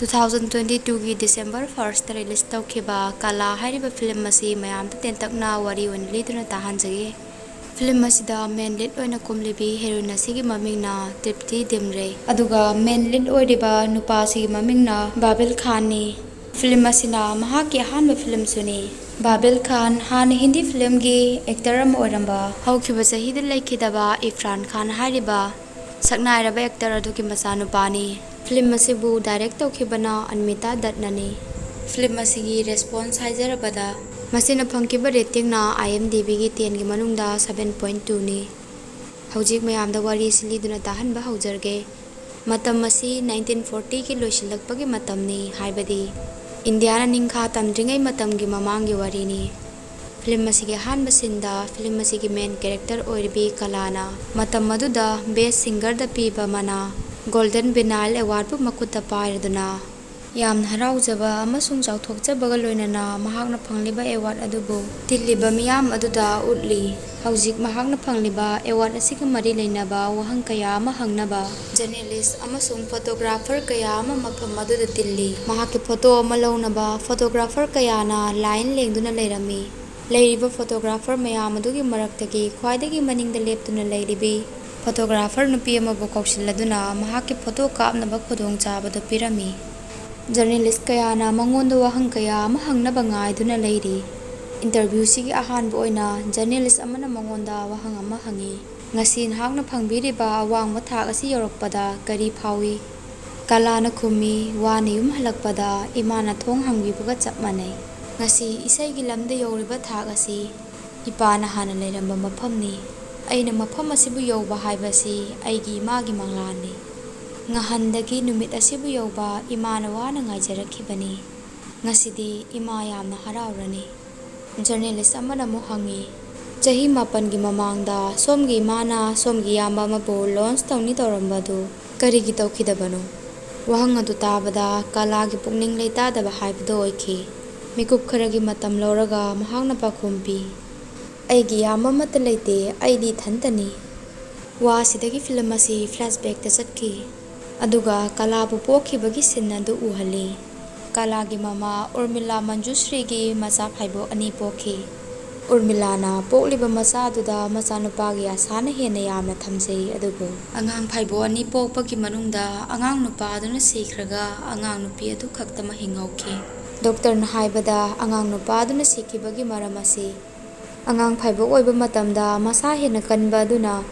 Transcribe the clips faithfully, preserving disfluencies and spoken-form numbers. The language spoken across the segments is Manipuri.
Two thousand twenty twoꯒꯤ December firstꯇ release ꯇꯧꯈꯤꯕ ꯀꯥꯂꯥ ꯍꯥꯏꯔꯤꯕ film ꯑꯁꯤ ꯃꯌꯥꯝꯗ ꯇꯦꯟꯇꯛꯅ ꯋꯥꯔꯤ ꯑꯣꯏꯅ ꯂꯤꯗꯨꯅ ꯇꯥꯍꯟꯖꯒꯦ꯫ Film ꯑꯁꯤꯗ main lead ꯑꯣꯏꯅ ꯀꯨꯝꯂꯤꯕꯤ heroine ꯑꯁꯤꯒꯤ ꯃꯃꯤꯡꯅ ꯇ꯭ꯔꯤꯞꯇꯤ ꯗꯤꯝꯔꯦ, ꯑꯗꯨꯒ main lead ꯑꯣꯏꯔꯤꯕ ꯅꯨꯄꯥ ꯑꯁꯤꯒꯤ ꯃꯃꯤꯡꯅ ꯕꯥꯕꯤꯜ ꯈꯥꯟꯅꯤ꯫ Film ꯑꯁꯤꯅ ꯃꯍꯥꯛꯀꯤ ꯑꯍꯥꯟꯕ filmꯁꯨꯅꯤ꯫ ꯕꯥꯕꯤꯜ ꯈꯥꯟ ꯍꯥꯟꯅ ꯍꯤꯟꯗꯤ filmꯒꯤ actor ꯑꯃ ꯑꯣꯏꯔꯝꯕ, ꯍꯧꯈꯤꯕ ꯆꯍꯤꯗ ꯂꯩꯈꯤꯗꯕ ꯏꯔꯐꯥꯟ ꯈꯥꯟ ꯍꯥꯏꯔꯤꯕ ꯁꯛꯅꯥꯏꯔꯕ actor ꯑꯗꯨꯒꯤ ꯃꯆꯥꯅꯨꯄꯥꯅꯤ꯫ Film ꯑꯁꯤꯕꯨ direct ꯇꯧꯈꯤꯕꯅ ꯑꯟꯃꯤꯇꯥ ꯗꯠꯅꯅꯤ꯫ Film ꯑꯁꯤꯒꯤ response ꯍꯥꯏꯖꯔꯕꯗ, ꯃꯁꯤꯅ ꯐꯪꯈꯤꯕ ratingꯅ IMDbꯒꯤ tenꯒꯤ ꯃꯅꯨꯡꯗ seven point twoꯅꯤ꯫ ꯍꯧꯖꯤꯛ ꯃꯌꯥꯝꯗ ꯋꯥꯔꯤ ꯑꯁꯤ ꯂꯤꯗꯨꯅ ꯇꯥꯍꯟꯕ ꯍꯧꯖꯔꯒꯦ꯫ ꯃꯇꯝ ꯑꯁꯤ nineteen fortyꯒꯤ ꯂꯣꯏꯁꯤꯜꯂꯛꯄꯒꯤ ꯃꯇꯝꯅꯤ, ꯍꯥꯏꯕꯗꯤ ꯏꯟꯗꯤꯌꯥꯅ ꯅꯤꯡꯈꯥ ꯇꯝꯗ꯭ꯔꯤꯉꯩ ꯃꯇꯝꯒꯤ ꯃꯃꯥꯡꯒꯤ ꯋꯥꯔꯤꯅꯤ꯫ Film ꯑꯁꯤꯒꯤ ꯑꯍꯥꯟꯕ sceneꯗ film ꯑꯁꯤꯒꯤ main character ꯑꯣꯏꯔꯤꯕꯤ ꯀꯂꯥꯅ ꯃꯇꯝ ꯑꯗꯨꯗ best singerꯗ ꯄꯤꯕ ꯃꯅꯥ Golden Vinyl Awardꯕꯨ ꯃꯈꯨꯠꯇ ꯄꯥꯏꯔꯗꯨꯅ ꯌꯥꯝꯅ ꯍꯔꯥꯎꯖꯕ ꯑꯃꯁꯨꯡ ꯆꯥꯎꯊꯣꯛꯆꯕꯒ ꯂꯣꯏꯅꯅ ꯃꯍꯥꯛꯅ ꯐꯪꯂꯤꯕ award ꯑꯗꯨꯕꯨ ꯇꯤꯜꯂꯤꯕ ꯃꯤꯌꯥꯝ ꯑꯗꯨꯗ ꯎꯠꯂꯤ꯫ ꯍꯧꯖꯤꯛ ꯃꯍꯥꯛꯅ ꯐꯪꯂꯤꯕ award ꯑꯁꯤꯒ ꯃꯔꯤ ꯂꯩꯅꯕ ꯋꯥꯍꯪ ꯀꯌꯥ ꯑꯃ ꯍꯪꯅꯕ journalist ꯑꯃꯁꯨꯡ photographer ꯀꯌꯥ ꯑꯃ ꯃꯐꯝ ꯑꯗꯨꯗ ꯇꯤꯜꯂꯤ꯫ ꯃꯍꯥꯛꯀꯤ photo ꯑꯃ ꯂꯧꯅꯕ photographer ꯀꯌꯥꯅ line ꯂꯦꯡꯗꯨꯅ ꯂꯩꯔꯝꯃꯤ꯫ ꯂꯩꯔꯤꯕ photographer ꯃꯌꯥꯝ ꯑꯗꯨꯒꯤ ꯃꯔꯛꯇꯒꯤ ꯈ꯭ꯋꯥꯏꯗꯒꯤ ꯃꯅꯤꯡꯗ ꯂꯦꯞꯇꯨꯅ ꯂꯩꯔꯤꯕꯤ photographer ꯅꯨꯄꯤ ꯑꯃꯕꯨ ꯀꯧꯁꯤꯜꯂꯗꯨꯅ ꯃꯍꯥꯛꯀꯤ photo ꯀꯥꯞꯅꯕ ꯈꯨꯗꯣꯡꯆꯥꯕꯗꯨ ꯄꯤꯔꯝꯃꯤ꯫ Journalist ꯀꯌꯥꯅ ꯃꯉꯣꯟꯗ ꯋꯥꯍꯪ ꯀꯌꯥ ꯑꯃ ꯍꯪꯅꯕ ꯉꯥꯏꯗꯨꯅ ꯂꯩꯔꯤ꯫ Interviewꯁꯤꯒꯤ ꯑꯍꯥꯟꯕ ꯑꯣꯏꯅ journalist ꯑꯃꯅ ꯃꯉꯣꯟꯗ ꯋꯥꯍꯪ ꯑꯃ ꯍꯪꯉꯤ, "ꯉꯁꯤ ꯅꯍꯥꯛꯅ ꯐꯪꯕꯤꯔꯤꯕ ꯑꯋꯥꯡꯕ ꯊꯥꯛ ꯑꯁꯤ ꯌꯧꯔꯛꯄꯗ ꯀꯔꯤ ꯐꯥꯎꯏ?" ꯀꯂꯥꯅ ꯈꯨꯝꯃꯤ, "ꯋꯥꯅ ꯌꯨꯝ ꯍꯜꯂꯛꯄꯗ ꯏꯃꯥꯅ ꯊꯣꯡ ꯍꯥꯡꯕꯤꯕꯒ ꯆꯞ ꯃꯥꯟꯅꯩ꯫ ꯉꯁꯤ ꯏꯁꯩꯒꯤ ꯂꯝꯗ ꯌꯧꯔꯤꯕ ꯊꯥꯛ ꯑꯁꯤ ꯏꯄꯥꯅ ꯍꯥꯟꯅ ꯂꯩꯔꯝꯕ ꯃꯐꯝꯅꯤ꯫ ꯑꯩꯅ ꯃꯐꯝ ꯑꯁꯤꯕꯨ ꯌꯧꯕ ꯍꯥꯏꯕꯁꯤ ꯑꯩꯒꯤ ꯏꯃꯥꯒꯤ ꯃꯪꯂꯥꯟꯅꯤ꯫ ꯉꯍꯥꯟꯗꯒꯤ ꯅꯨꯃꯤꯠ ꯑꯁꯤꯕꯨ ꯌꯧꯕ ꯏꯃꯥꯅ ꯋꯥꯅ ꯉꯥꯏꯖꯔꯛꯈꯤꯕꯅꯤ꯫ ꯉꯁꯤꯗꯤ ꯏꯃꯥ ꯌꯥꯝꯅ ꯍꯔꯥꯎꯔꯅꯤ꯫" Journalist ꯑꯃꯅ ꯑꯃꯨꯛ ꯍꯪꯉꯤ, "ꯆꯍꯤ ꯃꯥꯄꯟꯒꯤ ꯃꯃꯥꯡꯗ ꯁꯣꯝꯒꯤ ꯏꯃꯥꯅ ꯁꯣꯝꯒꯤ ꯏꯌꯥꯝꯕ ꯑꯃꯕꯨ launch ꯇꯧꯅꯤ ꯇꯧꯔꯝꯕ ꯑꯗꯨ ꯀꯔꯤꯒꯤ ꯇꯧꯈꯤꯗꯕꯅꯣ?" ꯋꯥꯍꯪ ꯑꯗꯨ ꯇꯥꯕꯗ ꯀꯂꯥꯒꯤ ꯄꯨꯛꯅꯤꯡ ꯂꯩꯇꯥꯗꯕ ꯍꯥꯏꯕꯗꯨ ꯑꯣꯏꯈꯤ꯫ ꯃꯤꯀꯨꯞ ꯈꯔꯒꯤ ꯃꯇꯝ ꯂꯧꯔꯒ ꯃꯍꯥꯛꯅ ꯄꯥꯎꯈꯨꯝ ꯄꯤ, "ꯑꯩꯒꯤ ꯏꯌꯥꯝꯕ ꯑꯃꯠꯇ ꯂꯩꯇꯦ, ꯑꯩꯗꯤ ꯏꯊꯟꯇꯅꯤ꯫" ꯋꯥ ꯑꯁꯤꯗꯒꯤ film ꯑꯁꯤ flashbackꯇ ꯆꯠꯈꯤ꯫ ꯑꯗꯨꯒ ꯀꯂꯥꯕꯨ ꯄꯣꯛꯈꯤꯕꯒꯤ ꯁꯤꯟ ꯑꯗꯨ ꯎꯍꯜꯂꯤ꯫ ꯀꯂꯥꯒꯤ ꯃꯃꯥ ꯎꯔꯃꯤꯂꯥ ꯃꯟꯖꯨꯁ꯭ꯔꯤꯒꯤ ꯃꯆꯥ ꯐꯥꯏꯕꯣꯛ ꯑꯅꯤ ꯄꯣꯛꯈꯤ꯫ ꯎꯔꯃꯤꯂꯥꯅ ꯄꯣꯛꯂꯤꯕ ꯃꯆꯥꯗꯨꯗ ꯃꯆꯥꯅꯨꯄꯥꯒꯤ ꯑꯁꯥꯅ ꯍꯦꯟꯅ ꯌꯥꯝꯅ ꯊꯝꯖꯩ, ꯑꯗꯨꯕꯨ ꯑꯉꯥꯡ ꯐꯥꯏꯕꯣꯛ ꯑꯅꯤ ꯄꯣꯛꯄꯒꯤ ꯃꯅꯨꯡꯗ ꯑꯉꯥꯡ ꯅꯨꯄꯥ ꯑꯗꯨꯅ ꯁꯤꯈ꯭ꯔꯒ ꯑꯉꯥꯡ ꯅꯨꯄꯤ ꯑꯗꯨ ꯈꯛꯇꯃꯛ ꯍꯤꯡꯍꯧꯈꯤ꯫ ꯗꯣꯛꯇꯔꯅ ꯍꯥꯏꯕꯗ, ꯑꯉꯥꯡ ꯅꯨꯄꯥ ꯑꯗꯨꯅ ꯁꯤꯈꯤꯕꯒꯤ ꯃꯔꯝ ꯑꯁꯤ ꯑꯉꯥꯡ ꯐꯥꯏꯕꯣꯛ ꯑꯣꯏꯕ ꯃꯇꯝꯗ ꯃꯁꯥ ꯍꯦꯟꯅ ꯀꯟꯕ ꯑꯗꯨꯅ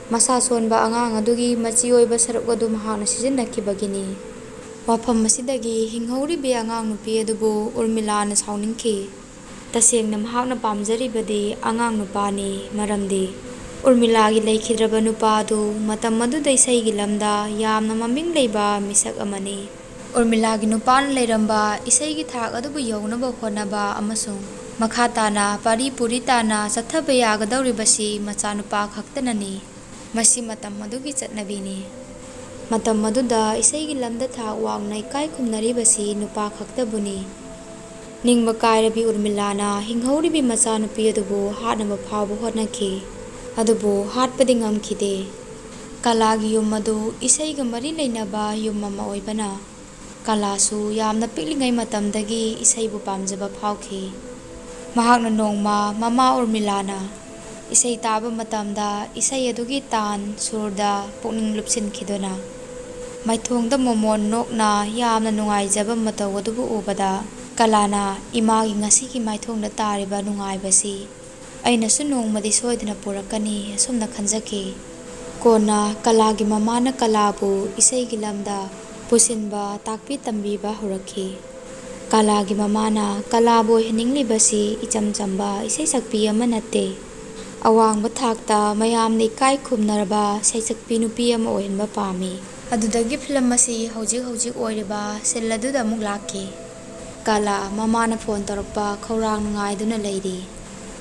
ꯃꯁꯥ ꯁꯣꯟꯕ ꯑꯉꯥꯡ ꯑꯗꯨꯒꯤ ꯃꯆꯤ ꯑꯣꯏꯕ ꯁꯔꯨꯛ ꯑꯗꯨ ꯃꯍꯥꯛꯅ ꯁꯤꯖꯤꯟꯅꯈꯤꯕꯒꯤꯅꯤ꯫ ꯋꯥꯐꯝ ꯑꯁꯤꯗꯒꯤ ꯍꯤꯡꯍꯧꯔꯤꯕꯤ ꯑꯉꯥꯡ ꯅꯨꯄꯤ ꯑꯗꯨꯕꯨ ꯎꯔꯃꯤꯂꯥꯅ ꯁꯥꯎꯅꯤꯡꯈꯤ꯫ ꯇꯁꯦꯡꯅ ꯃꯍꯥꯛꯅ ꯄꯥꯝꯖꯔꯤꯕꯗꯤ ꯑꯉꯥꯡ ꯅꯨꯄꯥꯅꯤ, ꯃꯔꯝꯗꯤ ꯎꯔꯃꯤꯂꯥꯒꯤ ꯂꯩꯈꯤꯗ꯭ꯔꯕ ꯅꯨꯄꯥ ꯑꯗꯨ ꯃꯇꯝ ꯑꯗꯨꯗ ꯏꯁꯩꯒꯤ ꯂꯝꯗ ꯌꯥꯝꯅ ꯃꯃꯤꯡ ꯂꯩꯕ ꯃꯤꯁꯛ ꯑꯃꯅꯤ꯫ ꯎꯔꯃꯤꯂꯥꯒꯤ ꯅꯨꯄꯥꯅ ꯂꯩꯔꯝꯕ ꯏꯁꯩꯒꯤ ꯊꯥꯛ ꯑꯗꯨꯕꯨ ꯌꯧꯅꯕ ꯍꯣꯠꯅꯕ ꯑꯃꯁꯨꯡ ꯃꯈꯥ ꯇꯥꯅ ꯄꯥꯔꯤ ꯄꯨꯔꯤ ꯇꯥꯅ ꯆꯠꯊꯕ ꯌꯥꯒꯗꯧꯔꯤꯕꯁꯤ ꯃꯆꯥꯅꯨꯄꯥ ꯈꯛꯇꯅꯅꯤ꯫ ꯃꯁꯤ ꯃꯇꯝ ꯑꯗꯨꯒꯤ ꯆꯠꯅꯕꯤꯅꯤ꯫ ꯃꯇꯝ ꯑꯗꯨꯗ ꯏꯁꯩꯒꯤ ꯂꯝꯗ ꯊꯥꯛ ꯋꯥꯡꯅ ꯏꯀꯥꯏ ꯈꯨꯝꯅꯔꯤꯕꯁꯤ ꯅꯨꯄꯥ ꯈꯛꯇꯕꯨꯅꯤ꯫ ꯅꯤꯡꯕ ꯀꯥꯏꯔꯕꯤ ꯎꯔꯃꯤꯂꯥꯅ ꯍꯤꯡꯍꯧꯔꯤꯕꯤ ꯃꯆꯥꯅꯨꯄꯤ ꯑꯗꯨꯕꯨ ꯍꯥꯠꯅꯕ ꯐꯥꯎꯕ ꯍꯣꯠꯅꯈꯤ꯫ ꯑꯗꯨꯕꯨ ꯍꯥꯠꯄꯗꯤ ꯉꯝꯈꯤꯗꯦ꯫ ꯀꯂꯥꯒꯤ ꯌꯨꯝ ꯑꯗꯨ ꯏꯁꯩꯒ ꯃꯔꯤ ꯂꯩꯅꯕ ꯌꯨꯝ ꯑꯃ ꯑꯣꯏꯕꯅ, ꯀꯂꯥꯁꯨ ꯌꯥꯝꯅ ꯄꯤꯛꯂꯤꯉꯩ ꯃꯇꯝꯗꯒꯤ ꯏꯁꯩꯕꯨ ꯄꯥꯝꯖꯕ ꯐꯥꯎꯈꯤ꯫ ꯃꯍꯥꯛꯅ ꯅꯣꯡꯃ ꯃꯃꯥ ꯎꯔꯃꯤꯂꯥꯅ ꯏꯁꯩ ꯇꯥꯕ ꯃꯇꯝꯗ ꯏꯁꯩ ꯑꯗꯨꯒꯤ ꯇꯥꯟ ꯁꯨꯔꯗ ꯄꯨꯛꯅꯤꯡ ꯂꯨꯞꯁꯤꯟꯈꯤꯗꯨꯅ ꯃꯥꯏꯊꯣꯡꯗ ꯃꯣꯃꯣꯟ ꯅꯣꯛꯅ ꯌꯥꯝꯅ ꯅꯨꯡꯉꯥꯏꯖꯕ ꯃꯇꯧ ꯑꯗꯨꯕꯨ ꯎꯕꯗ, ꯀꯂꯥꯅ, "ꯏꯃꯥꯒꯤ ꯉꯁꯤꯒꯤ ꯃꯥꯏꯊꯣꯡꯗ ꯇꯥꯔꯤꯕ ꯅꯨꯡꯉꯥꯏꯕꯁꯤ ꯑꯩꯅꯁꯨ ꯅꯣꯡꯃꯗꯤ ꯁꯣꯏꯗꯅ ꯄꯨꯔꯛꯀꯅꯤ" ꯑꯁꯨꯝꯅ ꯈꯟꯖꯈꯤ꯫ ꯀꯣꯟꯅ ꯀꯂꯥꯒꯤ ꯃꯃꯥꯅ ꯀꯂꯥꯕꯨ ꯏꯁꯩꯒꯤ ꯂꯝꯗ ꯄꯨꯁꯤꯟꯕ, ꯇꯥꯛꯄꯤ ꯇꯝꯕꯤꯕ ꯍꯧꯔꯛꯈꯤ꯫ ꯀꯂꯥꯒꯤ ꯃꯃꯥꯅ ꯀꯂꯥꯕꯨ ꯑꯣꯏꯍꯟꯅꯤꯡꯂꯤꯕꯁꯤ ꯏꯆꯝ ꯆꯝꯕ ꯏꯁꯩ ꯁꯛꯄꯤ ꯑꯃ ꯅꯠꯇꯦ꯫ ꯑꯋꯥꯡꯕ ꯊꯥꯛꯇ ꯃꯌꯥꯝꯅ ꯏꯀꯥꯏ ꯈꯨꯝꯅꯔꯕ ꯁꯩꯁꯛꯄꯤ ꯅꯨꯄꯤ ꯑꯃ ꯑꯣꯏꯍꯟꯕ ꯄꯥꯝꯃꯤ꯫ ꯑꯗꯨꯗꯒꯤ ꯐꯤꯂꯝ ꯑꯁꯤ ꯍꯧꯖꯤꯛ ꯍꯧꯖꯤꯛ ꯑꯣꯏꯔꯤꯕ ꯁꯤꯜ ꯑꯗꯨꯗ ꯑꯃꯨꯛ ꯂꯥꯛꯈꯤ꯫ ꯀꯂꯥ ꯃꯃꯥꯅ ꯐꯣꯟ ꯇꯧꯔꯛꯄ ꯈꯧꯔꯥꯡꯅ ꯉꯥꯏꯗꯨꯅ ꯂꯩꯔꯤ꯫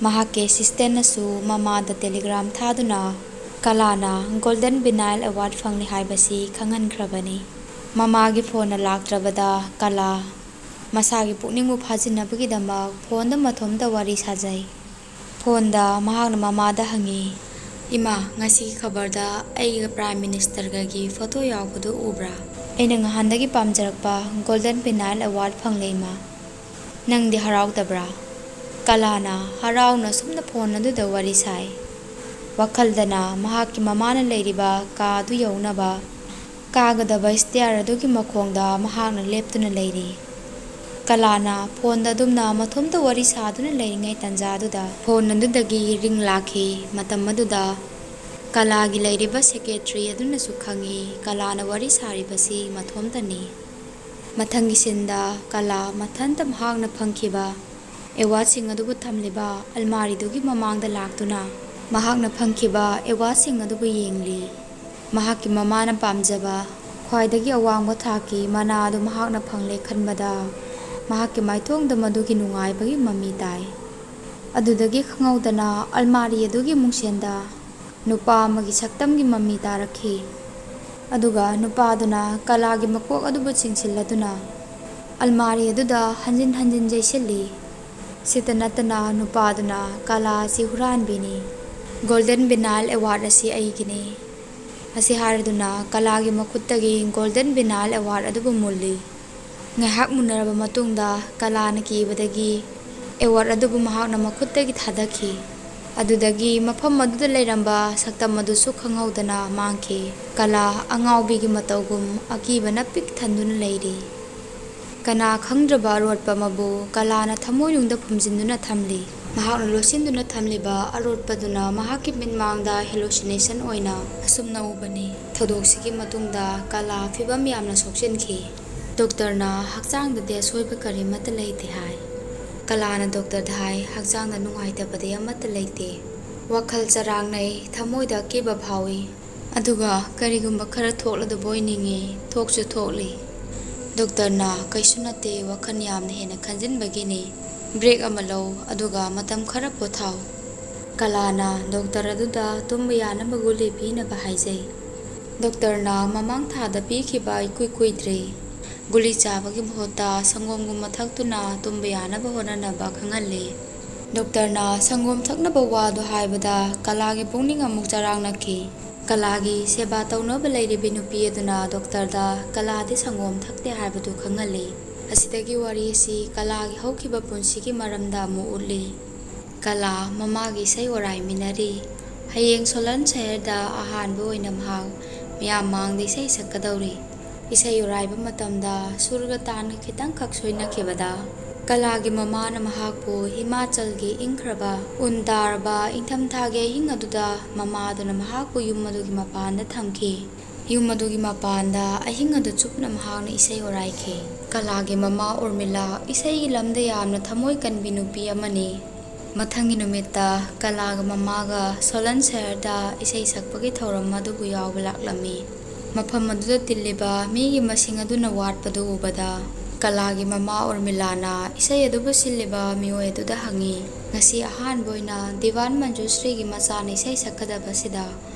ꯃꯍꯥꯛꯀꯤ ꯑꯦꯁꯤꯁꯇꯦꯟꯅꯁꯨ ꯃꯃꯥꯗ ꯇꯦꯂꯤꯒ꯭ꯔꯥꯝ ꯊꯥꯗꯨꯅ ꯀꯂꯥꯅ ꯒꯣꯜꯗꯟ ꯕꯤꯅꯥꯏꯜ ꯑꯦꯋꯥꯔꯗ ꯐꯪꯂꯦ ꯍꯥꯏꯕꯁꯤ ꯈꯪꯍꯟꯈ꯭ꯔꯕꯅꯤ꯫ ꯃꯃꯥꯒꯤ ꯐꯣꯟꯅ ꯂꯥꯛꯇ꯭ꯔꯕꯗ ꯀꯂꯥ ꯃꯁꯥꯒꯤ ꯄꯨꯛꯅꯤꯡꯕꯨ ꯐꯥꯖꯤꯟꯅꯕꯒꯤꯗꯃꯛ ꯐꯣꯟꯗ ꯃꯊꯣꯝꯇ ꯋꯥꯔꯤ ꯁꯥꯖꯩ꯫ ꯐꯣꯟꯗ ꯃꯍꯥꯛꯅ ꯃꯃꯥꯗ ꯍꯪꯉꯤ, "ꯏꯃꯥ, ꯉꯁꯤꯒꯤ ꯈꯕꯔꯗ ꯑꯩꯒ Prime Ministerꯒꯒꯤ photo ꯌꯥꯎꯕꯗꯨ ꯎꯕ꯭ꯔꯥ? ꯑꯩꯅ ꯉꯍꯥꯟꯗꯒꯤ ꯄꯥꯝꯖꯔꯛꯄ Golden Vinyl Award ꯐꯪꯂꯦ, ꯏꯃꯥ꯫ ꯅꯪꯗꯤ ꯍꯔꯥꯎꯗꯕ꯭ꯔꯥ?" ꯀꯂꯥꯅ ꯍꯔꯥꯎꯅ ꯁꯨꯝꯅ phone ꯑꯗꯨꯗ ꯋꯥꯔꯤ ꯁꯥꯏ꯫ ꯋꯥꯈꯜꯗꯅ ꯃꯍꯥꯛꯀꯤ ꯃꯃꯥꯅ ꯂꯩꯔꯤꯕ ꯀꯥ ꯑꯗꯨ ꯌꯧꯅꯕ ꯀꯥꯒꯗꯕ stair ꯑꯗꯨꯒꯤ ꯃꯈꯣꯡꯗ ꯃꯍꯥꯛꯅ ꯂꯦꯞꯇꯨꯅ ꯂꯩꯔꯤ꯫ ꯀꯂꯥꯅ phoneꯗ ꯑꯗꯨꯝꯅ ꯃꯊꯣꯝꯇ ꯋꯥꯔꯤ ꯁꯥꯗꯨꯅ ꯂꯩꯔꯤꯉꯩ ꯇꯥꯟꯖꯥꯗꯨꯗ phone ꯑꯗꯨꯗꯒꯤ ring ꯂꯥꯛꯈꯤ꯫ ꯃꯇꯝ ꯑꯗꯨꯗ ꯀꯂꯥꯒꯤ ꯂꯩꯔꯤꯕ secretary ꯑꯗꯨꯅꯁꯨ ꯈꯪꯏ, ꯀꯂꯥꯅ ꯋꯥꯔꯤ ꯁꯥꯔꯤꯕꯁꯤ ꯃꯊꯣꯝꯇꯅꯤ꯫ ꯃꯊꯪꯒꯤ sceneꯗ ꯀꯂꯥ ꯃꯊꯟꯇ ꯃꯍꯥꯛꯅ ꯐꯪꯈꯤꯕ awardꯁꯤꯡ ꯑꯗꯨꯕꯨ ꯊꯝꯂꯤꯕ ꯑꯜꯃꯥꯔꯤꯗꯨꯒꯤ ꯃꯃꯥꯡꯗ ꯂꯥꯛꯇꯨꯅ ꯃꯍꯥꯛꯅ ꯐꯪꯈꯤꯕ awardꯁꯤꯡ ꯑꯗꯨꯕꯨ ꯌꯦꯡꯂꯤ꯫ ꯃꯍꯥꯛꯀꯤ ꯃꯃꯥꯅ ꯄꯥꯝꯖꯕ ꯈ꯭ꯋꯥꯏꯗꯒꯤ ꯑꯋꯥꯡꯕ ꯊꯥꯛꯀꯤ ꯃꯅꯥ ꯑꯗꯨ ꯃꯍꯥꯛꯅ ꯐꯪꯂꯦ ꯈꯟꯕꯗ ꯃꯍꯥꯛꯀꯤ ꯃꯥꯏꯊꯣꯡꯗ ꯃꯗꯨꯒꯤ ꯅꯨꯡꯉꯥꯏꯕꯒꯤ ꯃꯃꯤ ꯇꯥꯏ꯫ ꯑꯗꯨꯗꯒꯤ ꯈꯪꯍꯧꯗꯅ ꯑꯜꯃꯥꯔꯤ ꯑꯗꯨꯒꯤ ꯃꯨꯡꯁꯦꯟꯗ ꯅꯨꯄꯥ ꯑꯃꯒꯤ ꯁꯛꯇꯝꯒꯤ ꯃꯃꯤ ꯇꯥꯔꯛꯈꯤ꯫ ꯑꯗꯨꯒ ꯅꯨꯄꯥꯗꯨꯅ ꯀꯂꯥꯒꯤ ꯃꯀꯣꯛ ꯑꯗꯨꯕꯨ ꯆꯤꯡꯁꯤꯜꯂꯗꯨꯅ ꯑꯜꯃꯥꯔꯤ ꯑꯗꯨꯗ ꯍꯟꯖꯤꯟ ꯍꯟꯖꯤꯟ ꯌꯩꯁꯤꯜꯂꯤ꯫ ꯁꯤꯇ ꯅꯠꯇꯅ ꯅꯨꯄꯥꯗꯨꯅ ꯀꯂꯥ ꯑꯁꯤ ꯍꯨꯔꯥꯟꯕꯤꯅꯤ꯫ "Golden Vinyl Award ꯑꯁꯤ ꯑꯩꯒꯤꯅꯤ" ꯑꯁꯤ ꯍꯥꯏꯔꯗꯨꯅ ꯀꯂꯥꯒꯤ ꯃꯈꯨꯠꯇꯒꯤ Golden Vinyl Award ꯑꯗꯨꯕꯨ ꯃꯨꯜꯂꯤ꯫ ꯉꯥꯏꯍꯥꯛ ꯃꯨꯟꯅꯔꯕ ꯃꯇꯨꯡꯗ ꯀꯂꯥꯅ ꯀꯤꯕꯗꯒꯤ award ꯑꯗꯨꯕꯨ ꯃꯍꯥꯛꯅ ꯃꯈꯨꯠꯇꯒꯤ ꯊꯥꯗꯈꯤ꯫ ꯑꯗꯨꯗꯒꯤ ꯃꯐꯝ ꯑꯗꯨꯗ ꯂꯩꯔꯝꯕ ꯁꯛꯇꯝ ꯑꯗꯨꯁꯨ ꯈꯪꯍꯧꯗꯅ ꯃꯥꯡꯈꯤ꯫ ꯀꯂꯥ ꯑꯉꯥꯎꯕꯤꯒꯤ ꯃꯇꯧꯒꯨꯝ ꯑꯀꯤꯕꯅ ꯄꯤꯛ ꯊꯟꯗꯨꯅ ꯂꯩꯔꯤ꯫ ꯀꯅꯥ ꯈꯪꯗ꯭ꯔꯕ ꯑꯔꯣꯠꯄ ꯑꯃꯕꯨ ꯀꯂꯥꯅ ꯊꯃꯣꯏꯅꯨꯡꯗ ꯐꯨꯝꯖꯤꯟꯗꯨꯅ ꯊꯝꯂꯤ꯫ ꯃꯍꯥꯛꯅ ꯂꯣꯠꯁꯤꯟꯗꯨꯅ ꯊꯝꯂꯤꯕ ꯑꯔꯣꯠꯄꯗꯨꯅ ꯃꯍꯥꯛꯀꯤ ꯃꯤꯠꯃꯥꯡꯗ hallucination ꯑꯣꯏꯅ ꯑꯁꯨꯝꯅ ꯎꯕꯅꯤ꯫ ꯊꯧꯗꯣꯛꯁꯤꯒꯤ ꯃꯇꯨꯡꯗ ꯀꯂꯥ ꯐꯤꯕꯝ ꯌꯥꯝꯅ ꯁꯣꯛꯆꯤꯟꯈꯤ꯫ ꯗꯣꯛꯇꯔꯅ ꯍꯛꯆꯥꯡꯗꯗꯤ ꯑꯁꯣꯏꯕ ꯀꯔꯤꯃꯠꯇ ꯂꯩꯇꯦ ꯍꯥꯏ꯫ ꯀꯂꯥꯅ ꯗꯣꯛꯇꯔꯗ ꯍꯥꯏ, "ꯍꯛꯆꯥꯡꯗ ꯅꯨꯡꯉꯥꯏꯇꯕꯗꯤ ꯑꯃꯠꯇ ꯂꯩꯇꯦ꯫ ꯋꯥꯈꯜ ꯆꯔꯥꯡꯅꯩ, ꯊꯃꯣꯏꯗ ꯑꯀꯤꯕ ꯐꯥꯎꯏ꯫ ꯑꯗꯨꯒ ꯀꯔꯤꯒꯨꯝꯕ ꯈꯔ ꯊꯣꯛꯂꯗꯕꯣꯏ ꯅꯤꯡꯏ, ꯊꯣꯛꯁꯨ ꯊꯣꯛꯂꯤ꯫" ꯗꯣꯛꯇꯔꯅ, "ꯀꯩꯁꯨ ꯅꯠꯇꯦ, ꯋꯥꯈꯜ ꯌꯥꯝꯅ ꯍꯦꯟꯅ ꯈꯟꯖꯤꯟꯕꯒꯤꯅꯤ꯫ Break ꯑꯃ ꯂꯧ, ꯑꯗꯨꯒ ꯃꯇꯝ ꯈꯔ ꯄꯣꯊꯥꯎ꯫" ꯀꯂꯥꯅ ꯗꯣꯛꯇꯔ ꯑꯗꯨꯗ ꯇꯨꯝꯕ ꯌꯥꯅꯕ ꯒꯨꯂꯤ ꯄꯤꯅꯕ ꯍꯥꯏꯖꯩ꯫ ꯗꯣꯛꯇꯔꯅ ꯃꯃꯥꯡ ꯊꯥꯗ ꯄꯤꯈꯤꯕ ꯏꯀꯨꯏ ꯀꯨꯏꯗ꯭ꯔꯤ꯫ ꯒꯨꯂꯤ ꯆꯥꯕꯒꯤ ꯃꯍꯨꯠꯇ ꯁꯪꯒꯣꯝꯒꯨꯝꯕ ꯊꯛꯇꯨꯅ ꯇꯨꯝꯕ ꯌꯥꯅꯕ ꯍꯣꯠꯅꯅꯕ ꯈꯪꯍꯜꯂꯤ꯫ ꯗꯣꯛꯇꯔꯅ ꯁꯪꯒꯣꯝ ꯊꯛꯅꯕ ꯋꯥꯗꯨ ꯍꯥꯏꯕꯗ ꯀꯂꯥꯒꯤ ꯄꯨꯛꯅꯤꯡ ꯑꯃꯨꯛ ꯆꯔꯥꯡꯅꯈꯤ꯫ ꯀꯂꯥꯒꯤ ꯁꯦꯕꯥ ꯇꯧꯅꯕ ꯂꯩꯔꯤꯕꯤ ꯅꯨꯄꯤ ꯑꯗꯨꯅ ꯗꯣꯛꯇꯔꯗ ꯀꯂꯥꯗꯤ ꯁꯪꯒꯣꯝ ꯊꯛꯇꯦ ꯍꯥꯏꯕꯗꯨ ꯈꯪꯍꯜꯂꯤ꯫ ꯑꯁꯤꯗꯒꯤ ꯋꯥꯔꯤ ꯑꯁꯤ ꯀꯂꯥꯒꯤ ꯍꯧꯈꯤꯕ ꯄꯨꯟꯁꯤꯒꯤ ꯃꯔꯝꯗ ꯑꯃꯨꯛ ꯎꯠꯂꯤ꯫ ꯀꯂꯥ ꯃꯃꯥꯒꯤ ꯏꯁꯩ ꯑꯣꯔꯥꯏꯃꯤꯟꯅꯔꯤ꯫ ꯍꯌꯦꯡ ꯁꯣꯂꯟ ꯁꯍꯔꯗ ꯑꯍꯥꯟꯕ ꯑꯣꯏꯅ ꯃꯍꯥꯛ ꯃꯤꯌꯥꯝ ꯃꯥꯡꯗ ꯏꯁꯩ ꯁꯛꯀꯗꯧꯔꯤ꯫ ꯏꯁꯩ ꯎꯔꯥꯏꯕ ꯃꯇꯝꯗ ꯁꯨꯔꯒ ꯇꯥꯟꯒ ꯈꯤꯇꯪꯈꯛ ꯁꯣꯏꯅꯈꯤꯕꯗ ꯀꯂꯥꯒꯤ ꯃꯃꯥꯅ ꯃꯍꯥꯛꯄꯨ ꯍꯤꯃꯥꯆꯜꯒꯤ ꯏꯪꯈ꯭ꯔꯕ ꯎꯟ ꯇꯥꯔꯕ ꯏꯪꯊꯝꯊꯥꯒꯤ ꯑꯍꯤꯡ ꯑꯗꯨꯗ ꯃꯃꯥꯗꯨꯅ ꯃꯍꯥꯛꯄꯨ ꯌꯨꯝ ꯑꯗꯨꯒꯤ ꯃꯄꯥꯟꯗ ꯊꯝꯈꯤ꯫ ꯌꯨꯝ ꯑꯗꯨꯒꯤ ꯃꯄꯥꯟꯗ ꯑꯍꯤꯡ ꯑꯗꯨ ꯆꯨꯞꯅ ꯃꯍꯥꯛꯅ ꯏꯁꯩ ꯎꯔꯥꯏꯈꯤ꯫ ꯀꯂꯥꯒꯤ ꯃꯃꯥ ꯎꯔꯃꯤꯂꯥ ꯏꯁꯩꯒꯤ ꯂꯝꯗ ꯌꯥꯝꯅ ꯊꯃꯣꯏ ꯀꯟꯕꯤ ꯅꯨꯄꯤ ꯑꯃꯅꯤ꯫ ꯃꯊꯪꯒꯤ ꯅꯨꯃꯤꯠꯇ ꯀꯂꯥꯒ ꯃꯃꯥꯒ ꯁꯣꯂꯟ ꯁꯍꯔꯗ ꯏꯁꯩ ꯁꯛꯄꯒꯤ ꯊꯧꯔꯝ ꯑꯗꯨꯕꯨ ꯌꯥꯎꯕ ꯂꯥꯛꯂꯝꯃꯤ꯫ ꯃꯐꯝ ꯑꯗꯨꯗ ꯇꯤꯜꯂꯤꯕ ꯃꯤꯒꯤ ꯃꯁꯤꯡ ꯑꯗꯨꯅ ꯋꯥꯠꯄꯗꯨ ꯎꯕꯗ ꯀꯂꯥꯒꯤ ꯃꯃꯥ ꯎꯔꯃꯤꯂꯥꯅ ꯏꯁꯩ ꯑꯗꯨꯕꯨ ꯁꯤꯜꯂꯤꯕ ꯃꯤꯑꯣꯏ ꯑꯗꯨꯗ ꯍꯪꯉꯤ, "ꯉꯁꯤ ꯑꯍꯥꯟꯕ ꯑꯣꯏꯅ ꯗꯤꯋꯥꯟ ꯃꯟꯖꯨꯁ꯭ꯔꯤꯒꯤ ꯃꯆꯥꯅ ꯏꯁꯩ ꯁꯛꯀꯗꯕꯁꯤꯗ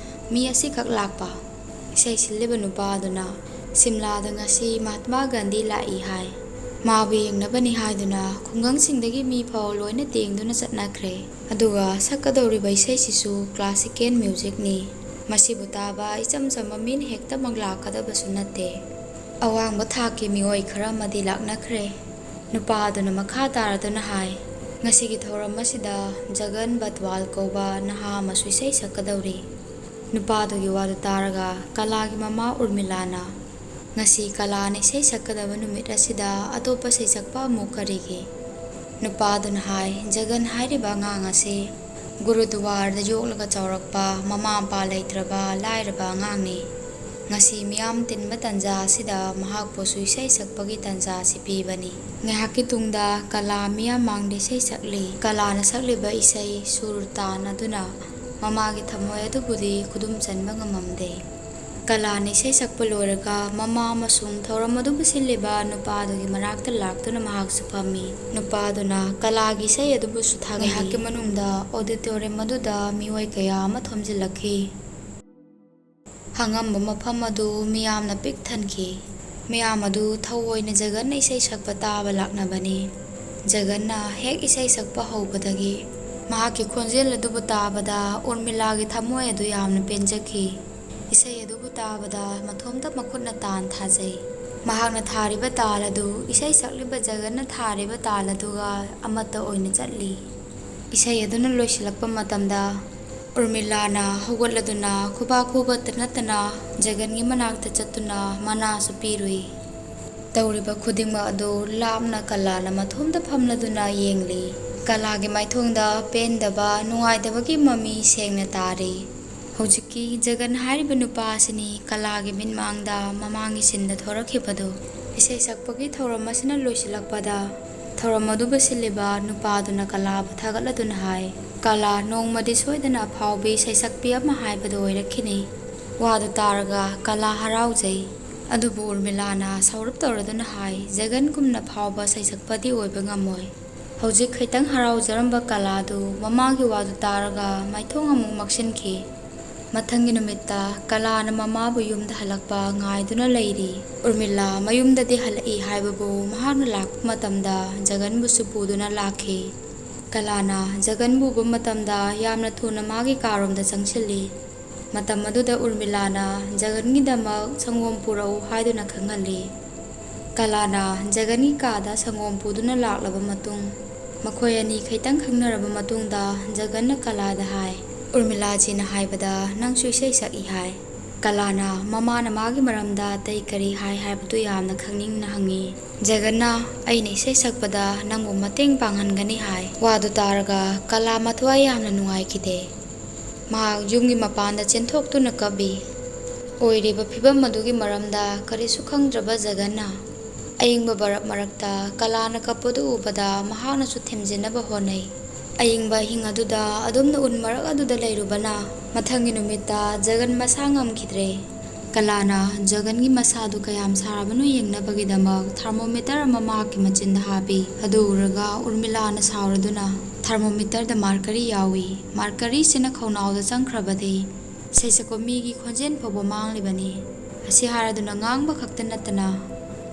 ꯃꯤ ꯑꯁꯤꯈꯛ ꯂꯥꯛꯄ?" ꯏꯁꯩ ꯁꯤꯜꯂꯤꯕ ꯅꯨꯄꯥ ꯑꯗꯨꯅ, "ꯁꯤꯝꯂꯥꯗ ꯉꯁꯤ ꯃꯍꯥꯠꯃꯥ ꯒꯥꯟꯙꯤ ꯂꯥꯛꯏ ꯍꯥꯏ꯫ ꯃꯥꯕꯨ ꯌꯦꯡꯅꯕꯅꯤ ꯍꯥꯏꯗꯨꯅ ꯈꯨꯡꯒꯪꯁꯤꯡꯗꯒꯤ ꯃꯤ ꯐꯥꯎ ꯂꯣꯏꯅ ꯇꯦꯡꯗꯨꯅ ꯆꯠꯅꯈ꯭ꯔꯦ꯫ ꯑꯗꯨꯒ ꯁꯛꯀꯗꯧꯔꯤꯕ ꯏꯁꯩꯁꯤꯁꯨ classical musicꯅꯤ꯫ ꯃꯁꯤꯕꯨ ꯇꯥꯕ ꯏꯆꯝ ꯆꯝꯕ ꯃꯤꯅ ꯍꯦꯛꯇꯃꯛ ꯂꯥꯛꯀꯗꯕꯁꯨ ꯅꯠꯇꯦ꯫ ꯑꯋꯥꯡꯕ ꯊꯥꯛꯀꯤ ꯃꯤꯑꯣꯏ ꯈꯔ ꯑꯃꯗꯤ ꯂꯥꯛꯅꯈ꯭ꯔꯦ꯫" ꯅꯨꯄꯥ ꯑꯗꯨꯅ ꯃꯈꯥ ꯇꯥꯔꯗꯨꯅ ꯍꯥꯏ, "ꯉꯁꯤꯒꯤ ꯊꯧꯔꯝ ꯑꯁꯤꯗ ꯖꯒꯟ ꯕꯠꯋꯥꯜ ꯀꯧꯕ ꯅꯍꯥ ꯑꯃꯁꯨ ꯏꯁꯩ ꯁꯛꯀꯗꯧꯔꯤ꯫" ꯅꯨꯄꯥꯗꯨꯒꯤ ꯋꯥꯗꯨ ꯇꯥꯔꯒ ꯀꯂꯥꯒꯤ ꯃꯃꯥ ꯎꯔꯃꯤꯂꯥꯅ, "ꯉꯁꯤ ꯀꯂꯥꯅ ꯏꯁꯩ ꯁꯛꯀꯗꯕ ꯅꯨꯃꯤꯠ ꯑꯁꯤꯗ ꯑꯇꯣꯞꯄ ꯁꯩꯁꯛꯄ ꯑꯃꯨꯛ ꯀꯔꯤꯒꯤ?" ꯅꯨꯄꯥꯗꯨꯅ ꯍꯥꯏ, "ꯖꯒꯟ ꯍꯥꯏꯔꯤꯕ ꯑꯉꯥꯡ ꯑꯁꯤ ꯒꯨꯔꯨꯗꯨꯋꯥꯔꯗ ꯌꯣꯛꯂꯒ ꯆꯥꯎꯔꯛꯄ, ꯃꯃꯥ ꯃꯄꯥ ꯂꯩꯇ꯭ꯔꯕ ꯂꯥꯏꯔꯕ ꯑꯉꯥꯡꯅꯤ꯫ ꯉꯁꯤ ꯃꯤꯌꯥꯝ ꯇꯤꯟꯕ ꯇꯟꯖꯥ ꯑꯁꯤꯗ ꯃꯍꯥꯛꯄꯨꯁꯨ ꯏꯁꯩ ꯁꯛꯄꯒꯤ ꯇꯟꯖꯥ ꯑꯁꯤ ꯄꯤꯕꯅꯤ꯫" ꯉꯥꯏꯍꯥꯛꯀꯤ ꯇꯨꯡꯗ ꯀꯂꯥ ꯃꯤꯌꯥꯝ ꯃꯥꯡꯗ ꯏꯁꯩ ꯁꯛꯂꯤ꯫ ꯀꯂꯥꯅ ꯁꯛꯂꯤꯕ ꯏꯁꯩ ꯁꯨꯔ ꯇꯥꯟ ꯑꯗꯨꯅ ꯃꯃꯥꯒꯤ ꯊꯃꯣꯏ ꯑꯗꯨꯕꯨꯗꯤ ꯈꯨꯗꯨꯝ ꯆꯟꯕ ꯉꯝꯃꯝꯗꯦ꯫ ꯀꯂꯥꯅ ꯏꯁꯩ ꯁꯛꯄ ꯂꯣꯏꯔꯒ ꯃꯃꯥ ꯑꯃꯁꯨꯡ ꯊꯧꯔꯝ ꯑꯗꯨꯕꯨ ꯁꯤꯜꯂꯤꯕ ꯅꯨꯄꯥꯗꯨꯒꯤ ꯃꯅꯥꯛꯇ ꯂꯥꯛꯇꯨꯅ ꯃꯍꯥꯛꯁꯨ ꯐꯝꯃꯤ꯫ ꯅꯨꯄꯥꯗꯨꯅ ꯀꯂꯥꯒꯤ ꯏꯁꯩ ꯑꯗꯨꯕꯨꯁꯨ ꯊꯥꯒꯠꯂꯤ꯫ ꯉꯥꯏꯍꯥꯛꯀꯤ ꯃꯅꯨꯡꯗ auditorium ꯑꯗꯨꯗ ꯃꯤꯑꯣꯏ ꯀꯌꯥ ꯑꯃ ꯊꯣꯝꯖꯤꯜꯂꯛꯈꯤ꯫ ꯍꯥꯡꯉꯝꯕ ꯃꯐꯝ ꯑꯗꯨ ꯃꯤꯌꯥꯝꯅ ꯄꯤꯛ ꯊꯟꯈꯤ꯫ ꯃꯤꯌꯥꯝ ꯑꯗꯨ ꯊꯑꯣꯏꯅ ꯖꯒꯟꯅ ꯏꯁꯩ ꯁꯛꯄ ꯇꯥꯕ ꯂꯥꯛꯅꯕꯅꯤ꯫ ꯖꯒꯟꯅ ꯍꯦꯛ ꯏꯁꯩ ꯁꯛꯄ ꯍꯧꯕꯗꯒꯤ ꯃꯍꯥꯛꯀꯤ ꯈꯣꯟꯖꯦꯜ ꯑꯗꯨꯕꯨ ꯇꯥꯕꯗ ꯎꯔꯃꯤꯂꯥꯒꯤ ꯊꯃꯣꯏ ꯑꯗꯨ ꯌꯥꯝꯅ ꯄꯦꯟꯖꯈꯤ꯫ ꯏꯁꯩ ꯑꯗꯨꯕꯨ ꯇꯥꯕꯗ ꯃꯊꯣꯝꯇ ꯃꯈꯨꯠꯅ ꯇꯥꯟ ꯊꯥꯖꯩ꯫ ꯃꯍꯥꯛꯅ ꯊꯥꯔꯤꯕ ꯇꯥꯜ ꯑꯗꯨ ꯏꯁꯩ ꯁꯛꯂꯤꯕ ꯖꯒꯟꯅ ꯊꯥꯔꯤꯕ ꯇꯥꯜ ꯑꯗꯨꯒ ꯑꯃꯠꯇ ꯑꯣꯏꯅ ꯆꯠꯂꯤ꯫ ꯏꯁꯩ ꯑꯗꯨꯅ ꯂꯣꯏꯁꯤꯜꯂꯛꯄ ꯃꯇꯝꯗ ꯎꯔꯃꯤꯂꯥꯅ ꯍꯧꯒꯠꯂꯗꯨꯅ ꯈꯨꯕꯥꯛ ꯈꯨꯕꯇ ꯅꯠꯇꯅ ꯖꯒꯟꯒꯤ ꯃꯅꯥꯛꯇ ꯆꯠꯇꯨꯅ ꯃꯅꯥꯁꯨ ꯄꯤꯔꯨꯏ꯫ ꯇꯧꯔꯤꯕ ꯈꯨꯗꯤꯡꯃꯛ ꯑꯗꯨ ꯂꯥꯞꯅ ꯀꯂꯥꯅ ꯃꯊꯣꯝꯇ ꯐꯝꯂꯗꯨꯅ ꯌꯦꯡꯂꯤ꯫ ꯀꯂꯥꯒꯤ ꯃꯥꯏꯊꯣꯡꯗ ꯄꯦꯟꯗꯕ, ꯅꯨꯡꯉꯥꯏꯇꯕꯒꯤ ꯃꯃꯤ ꯁꯦꯡꯅ ꯇꯥꯔꯤ꯫ ꯍꯧꯖꯤꯛꯀꯤ ꯖꯒꯟ ꯍꯥꯏꯔꯤꯕ ꯅꯨꯄꯥ ꯑꯁꯤꯅꯤ ꯀꯂꯥꯒꯤ ꯃꯤꯠꯃꯥꯡꯗ ꯃꯃꯥꯡꯒꯤ ꯁꯤꯟꯗ ꯊꯣꯔꯛꯈꯤꯕꯗꯨ꯫ ꯏꯁꯩ ꯁꯛꯄꯒꯤ ꯊꯧꯔꯝ ꯑꯁꯤꯅ ꯂꯣꯏꯁꯤꯜꯂꯛꯄꯗ ꯊꯧꯔꯝ ꯑꯗꯨꯕꯨ ꯁꯤꯜꯂꯤꯕ ꯅꯨꯄꯥꯗꯨꯅ ꯀꯂꯥꯕꯨ ꯊꯥꯒꯠꯂꯗꯨꯅ ꯍꯥꯏ, "ꯀꯂꯥ, ꯅꯣꯡꯃꯗꯤ ꯁꯣꯏꯗꯅ ꯑꯐꯥꯎꯕꯤ ꯁꯩꯁꯛꯄꯤ ꯑꯃ ꯍꯥꯏꯕꯗꯨ ꯑꯣꯏꯔꯛꯈꯤꯅꯤ"꯫ ꯋꯥꯗꯨ ꯇꯥꯔꯒ ꯀꯂꯥ ꯍꯔꯥꯎꯖꯩ꯫ ꯑꯗꯨꯕꯨ ꯎꯔꯃꯤꯂꯥꯅ ꯁꯥꯎꯔꯞ ꯇꯧꯔꯗꯨꯅ ꯍꯥꯏ, "ꯖꯒꯟꯒꯨꯝꯅ ꯐꯥꯎꯕ ꯁꯩꯁꯛꯄꯗꯤ ꯑꯣꯏꯕ ꯉꯝꯃꯣꯏ"꯫ ꯍꯧꯖꯤꯛ ꯈꯤꯇꯪ ꯍꯔꯥꯎꯖꯔꯝꯕ ꯀꯂꯥꯗꯨ ꯃꯃꯥꯒꯤ ꯋꯥꯗꯨ ꯇꯥꯔꯒ ꯃꯥꯏꯊꯣꯡ ꯑꯃꯨꯛ ꯃꯛꯁꯤꯟꯈꯤ꯫ ꯃꯊꯪꯒꯤ ꯅꯨꯃꯤꯠꯇ ꯀꯂꯥꯅ ꯃꯃꯥꯕꯨ ꯌꯨꯝꯗ ꯍꯜꯂꯛꯄ ꯉꯥꯏꯗꯨꯅ ꯂꯩꯔꯤ꯫ ꯎꯔꯃꯤꯂꯥ ꯃꯌꯨꯝꯗꯗꯤ ꯍꯜꯂꯛꯏ ꯍꯥꯏꯕꯕꯨ ꯃꯍꯥꯛꯅ ꯂꯥꯛꯄ ꯃꯇꯝꯗ ꯖꯒꯟꯕꯨꯁꯨ ꯄꯨꯗꯨꯅ ꯂꯥꯛꯈꯤ꯫ ꯀꯂꯥꯅ ꯖꯒꯟꯕꯨ ꯎꯕ ꯃꯇꯝꯗ ꯌꯥꯝꯅ ꯊꯨꯅ ꯃꯥꯒꯤ ꯀꯥꯔꯣꯝꯗ ꯆꯪꯁꯤꯜꯂꯤ꯫ ꯃꯇꯝ ꯑꯗꯨꯗ ꯎꯔꯃꯤꯂꯥꯅ ꯖꯒꯟꯒꯤꯗꯃꯛ ꯁꯪꯒꯣꯝ ꯄꯨꯔꯛꯎ ꯍꯥꯏꯗꯨꯅ ꯈꯪꯍꯜꯂꯤ꯫ ꯀꯂꯥꯅ ꯖꯒꯟꯒꯤ ꯀꯥꯗ ꯁꯪꯒꯣꯝ ꯄꯨꯗꯨꯅ ꯂꯥꯛꯂꯕ ꯃꯇꯨꯡ, ꯃꯈꯣꯏ ꯑꯅꯤ ꯈꯤꯇꯪ ꯈꯪꯅꯔꯕ ꯃꯇꯨꯡꯗ ꯖꯒꯟꯅ ꯀꯂꯥꯗ ꯍꯥꯏ, "ꯎꯔꯃꯤꯂꯥꯖꯤꯅ ꯍꯥꯏꯕꯗ ꯅꯪꯁꯨ ꯏꯁꯩ ꯁꯛꯏ ꯍꯥꯏ"꯫ ꯀꯂꯥꯅ ꯃꯃꯥꯅ ꯃꯥꯒꯤ ꯃꯔꯝꯗ ꯑꯇꯩ ꯀꯔꯤ ꯍꯥꯏ ꯍꯥꯏꯕꯗꯨ ꯌꯥꯝꯅ ꯈꯪꯅꯤꯡꯅ ꯍꯪꯉꯤ꯫ ꯖꯒꯟꯅ, "ꯑꯩꯅ ꯏꯁꯩ ꯁꯛꯄꯗ ꯅꯪꯕꯨ ꯃꯇꯦꯡ ꯄꯥꯡꯍꯟꯒꯅꯤ" ꯍꯥꯏ꯫ ꯋꯥꯗꯨ ꯇꯥꯔꯒ ꯀꯂꯥ ꯃꯊ꯭ꯋꯥꯏ ꯌꯥꯝꯅ ꯅꯨꯡꯉꯥꯏꯈꯤꯗꯦ꯫ ꯃꯍꯥꯛ ꯌꯨꯝꯒꯤ ꯃꯄꯥꯟꯗ ꯆꯦꯟꯊꯣꯛꯇꯨꯅ ꯀꯞꯄꯤ꯫ ꯑꯣꯏꯔꯤꯕ ꯐꯤꯚꯝ ꯑꯗꯨꯒꯤ ꯃꯔꯝꯗ ꯀꯔꯤꯁꯨ ꯈꯪꯗ꯭ꯔꯕ ꯖꯒꯟꯅ ꯑꯏꯪꯕ ꯕꯔꯞ ꯃꯔꯛꯇ ꯀꯂꯥꯅ ꯀꯞꯄꯗꯨ ꯎꯕꯗ ꯃꯍꯥꯛꯅꯁꯨ ꯊꯦꯝꯖꯤꯟꯅꯕ ꯍꯣꯠꯅꯩ꯫ ꯑꯏꯪꯕ ꯑꯍꯤꯡ ꯑꯗꯨꯗ ꯑꯗꯨꯝꯅ ꯎꯟ ꯃꯔꯛ ꯑꯗꯨꯗ ꯂꯩꯔꯨꯕꯅ ꯃꯊꯪꯒꯤ ꯅꯨꯃꯤꯠꯇ ꯖꯒꯟ ꯃꯁꯥ ꯉꯝꯈꯤꯗ꯭ꯔꯦ꯫ ꯀꯂꯥꯅ ꯖꯒꯟꯒꯤ ꯃꯁꯥꯗꯨ ꯀꯌꯥꯝ ꯁꯥꯔꯕꯅꯣ ꯌꯦꯡꯅꯕꯒꯤꯗꯃꯛ thermometer ꯑꯃ ꯃꯍꯥꯛꯀꯤ ꯃꯆꯤꯟꯗ ꯍꯥꯞꯄꯤ꯫ ꯑꯗꯨ ꯎꯔꯒ ꯎꯔꯃꯤꯂꯥꯅ ꯁꯥꯎꯔꯗꯨꯅ, "Thermometerꯗ mercury ꯌꯥꯎꯏ꯫ Mercuryꯁꯤꯅ ꯈꯧꯅꯥꯎꯗ ꯆꯪꯈ꯭ꯔꯕꯗꯤ ꯁꯩꯁꯛꯄ ꯃꯤꯒꯤ ꯈꯣꯟꯖꯦꯜ ꯐꯥꯎꯕ ꯃꯥꯡꯂꯤꯕꯅꯤ"꯫ ꯑꯁꯤ ꯍꯥꯏꯔꯗꯨꯅ ꯉꯥꯡꯕ ꯈꯛꯇ ꯅꯠꯇꯅ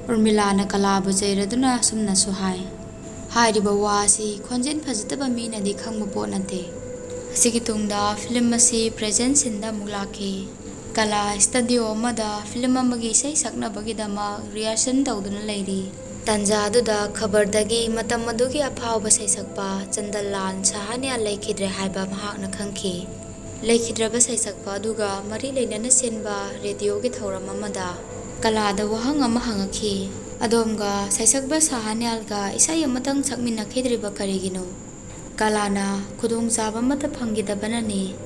ꯎꯔꯃꯤꯂꯥꯅ ꯀꯂꯥꯕꯨ ꯆꯩꯔꯗꯨꯅ ꯑꯁꯨꯝꯅꯁꯨ ꯍꯥꯏ, ꯍꯥꯏꯔꯤꯕ ꯋꯥ ꯑꯁꯤ ꯈꯣꯟꯖꯦꯜ ꯐꯖꯗꯕ ꯃꯤꯅꯗꯤ ꯈꯪꯕ ꯄꯣꯠ ꯅꯠꯇꯦ꯫ ꯑꯁꯤꯒꯤ ꯇꯨꯡꯗ ꯐꯤꯂꯝ ꯑꯁꯤ ꯄ꯭ꯔꯦꯖꯦꯟ ꯁꯤꯟꯗ ꯑꯃꯨꯛ ꯂꯥꯛꯈꯤ꯫ ꯀꯂꯥ ꯁ꯭ꯇꯨꯗꯤꯑꯣ ꯑꯃꯗ ꯐꯤꯂꯝ ꯑꯃꯒꯤ ꯏꯁꯩ ꯁꯛꯅꯕꯒꯤꯗꯃꯛ ꯔꯤꯍꯔꯁꯟ ꯇꯧꯗꯨꯅ ꯂꯩꯔꯤ꯫ ꯇꯥꯟꯖꯥ ꯑꯗꯨꯗ ꯈꯕꯔꯗꯒꯤ ꯃꯇꯝ ꯑꯗꯨꯒꯤ ꯑꯐꯥꯎꯕ ꯁꯩꯁꯛꯄ ꯆꯟꯗꯟꯂꯥꯜ ꯁꯍꯥꯅꯤꯌꯥꯟ ꯂꯩꯈꯤꯗ꯭ꯔꯦ ꯍꯥꯏꯕ ꯃꯍꯥꯛꯅ ꯈꯪꯈꯤ꯫ ꯂꯩꯈꯤꯗ꯭ꯔꯕ ꯁꯩꯁꯛꯄ ꯑꯗꯨꯒ ꯃꯔꯤ ꯂꯩꯅꯅ ꯁꯤꯟꯕ ꯔꯦꯗꯤꯑꯣꯒꯤ ꯊꯧꯔꯝ ꯑꯃꯗ ꯀꯂꯥꯗ ꯋꯥꯍꯪ ꯑꯃ ꯍꯪꯉꯛꯈꯤ, "ꯑꯗꯣꯝꯒ ꯁꯩꯁꯛꯄ ꯁꯍꯥꯅꯤꯌꯥꯜꯒ ꯏꯁꯩ ꯑꯃꯇꯪ ꯁꯛꯃꯤꯟꯅꯈꯤꯗ꯭ꯔꯤꯕ ꯀꯔꯤꯒꯤꯅꯣ?" ꯀꯂꯥꯅ ꯈꯨꯗꯣꯡꯆꯥꯕ ꯑꯃꯠꯇ ꯐꯪꯈꯤꯗꯕꯅꯅꯤ꯫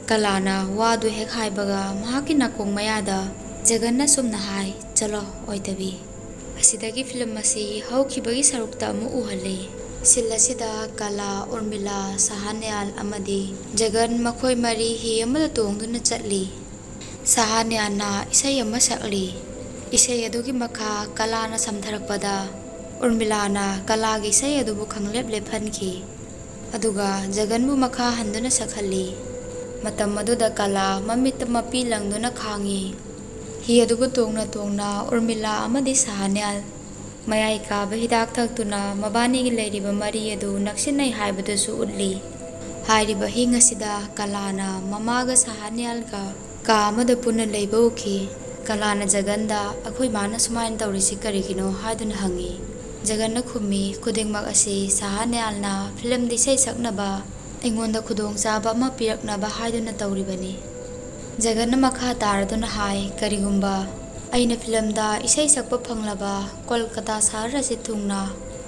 ꯀꯂꯥꯅ ꯋꯥꯗꯨ ꯍꯦꯛ ꯍꯥꯏꯕꯒ ꯃꯍꯥꯛꯀꯤ ꯅꯥꯀꯣꯡ ꯃꯌꯥꯗ ꯖꯒꯟꯅ ꯁꯨꯝꯅ ꯍꯥꯏ, "ꯆꯠꯂꯣ, ꯑꯣꯏꯗꯕꯤ"꯫ ꯑꯁꯤꯗꯒꯤ ꯐꯤꯂꯝ ꯑꯁꯤ ꯍꯧꯈꯤꯕꯒꯤ ꯁꯔꯨꯛꯇ ꯑꯃꯨꯛ ꯎꯍꯜꯂꯤ꯫ ꯁꯤꯟ ꯑꯁꯤꯗ ꯀꯂꯥ, ꯎꯔꯃꯤꯂꯥ, ꯁꯍꯥꯅꯤꯌꯥꯜ ꯑꯃꯗꯤ ꯖꯒꯟ ꯃꯈꯣꯏ ꯃꯔꯤ ꯍꯤ ꯑꯃꯗ ꯇꯣꯡꯗꯨꯅ ꯆꯠꯂꯤ꯫ ꯁꯍꯥꯅꯤꯌꯥꯟꯅ ꯏꯁꯩ ꯑꯃ ꯁꯛꯂꯤ꯫ ꯏꯁꯩ ꯑꯗꯨꯒꯤ ꯃꯈꯥ ꯀꯂꯥꯅ ꯁꯝꯊꯔꯛꯄꯗ ꯎꯔꯃꯤꯂꯥꯅ ꯀꯂꯥꯒꯤ ꯏꯁꯩ ꯑꯗꯨꯕꯨ ꯈꯪꯂꯦꯞ ꯂꯦꯞꯍꯟꯈꯤ꯫ ꯑꯗꯨꯒ ꯖꯒꯟꯕꯨ ꯃꯈꯥ ꯍꯟꯗꯨꯅ ꯁꯛꯍꯜꯂꯤ꯫ ꯃꯇꯝ ꯑꯗꯨꯗ ꯀꯂꯥ ꯃꯃꯤꯠꯇ ꯃꯄꯤ ꯂꯪꯗꯨꯅ ꯈꯥꯡꯉꯤ꯫ ꯍꯤ ꯑꯗꯨꯕꯨ ꯇꯣꯡꯅ ꯇꯣꯡꯅ ꯎꯔꯃꯤꯂꯥ ꯑꯃꯗꯤ ꯁꯍꯥꯅꯤꯌꯥꯜ ꯃꯌꯥꯏ ꯀꯥꯕ ꯍꯤꯗꯥꯛ ꯊꯛꯇꯨꯅ ꯃꯕꯥꯅꯤꯒꯤ ꯂꯩꯔꯤꯕ ꯃꯔꯤ ꯑꯗꯨ ꯅꯛꯁꯤꯟꯅꯩ ꯍꯥꯏꯕꯗꯨꯁꯨ ꯎꯠꯂꯤ꯫ ꯍꯥꯏꯔꯤꯕ ꯍꯤꯡ ꯑꯁꯤꯗ ꯀꯂꯥꯅ ꯃꯃꯥꯒ ꯁꯍꯥꯅꯤꯌꯥꯜꯒ ꯀꯥ ꯑꯃꯗ ꯄꯨꯟꯅ ꯂꯩꯕ ꯎꯈꯤ꯫ ꯀꯂꯥꯅ ꯖꯒꯟꯗ, "ꯑꯩꯈꯣꯏ ꯃꯥꯅ ꯁꯨꯃꯥꯏꯅ ꯇꯧꯔꯤꯁꯤ ꯀꯔꯤꯒꯤꯅꯣ?" ꯍꯥꯏꯗꯨꯅ ꯍꯪꯉꯤ꯫ ꯖꯒꯟꯅ ꯈꯨꯝꯃꯤ, "ꯈꯨꯗꯤꯡꯃꯛ ꯑꯁꯤ ꯁꯍꯥꯅꯤꯌꯥꯜꯅ ꯐꯤꯂꯝꯗ ꯏꯁꯩ ꯁꯛꯅꯕ ꯑꯩꯉꯣꯟꯗ ꯈꯨꯗꯣꯡꯆꯥꯕ ꯑꯃ ꯄꯤꯔꯛꯅꯕ ꯍꯥꯏꯗꯨꯅ ꯇꯧꯔꯤꯕꯅꯤ"꯫ ꯖꯒꯟꯅ ꯃꯈꯥ ꯇꯥꯔꯗꯨꯅ ꯍꯥꯏ, "ꯀꯔꯤꯒꯨꯝꯕ ꯑꯩꯅ ꯐꯤꯂꯝꯗ ꯏꯁꯩ ꯁꯛꯄ ꯐꯪꯂꯕ ꯀꯣꯜꯀꯇꯥ ꯁꯍꯔ ꯑꯁꯤ ꯊꯨꯡꯅ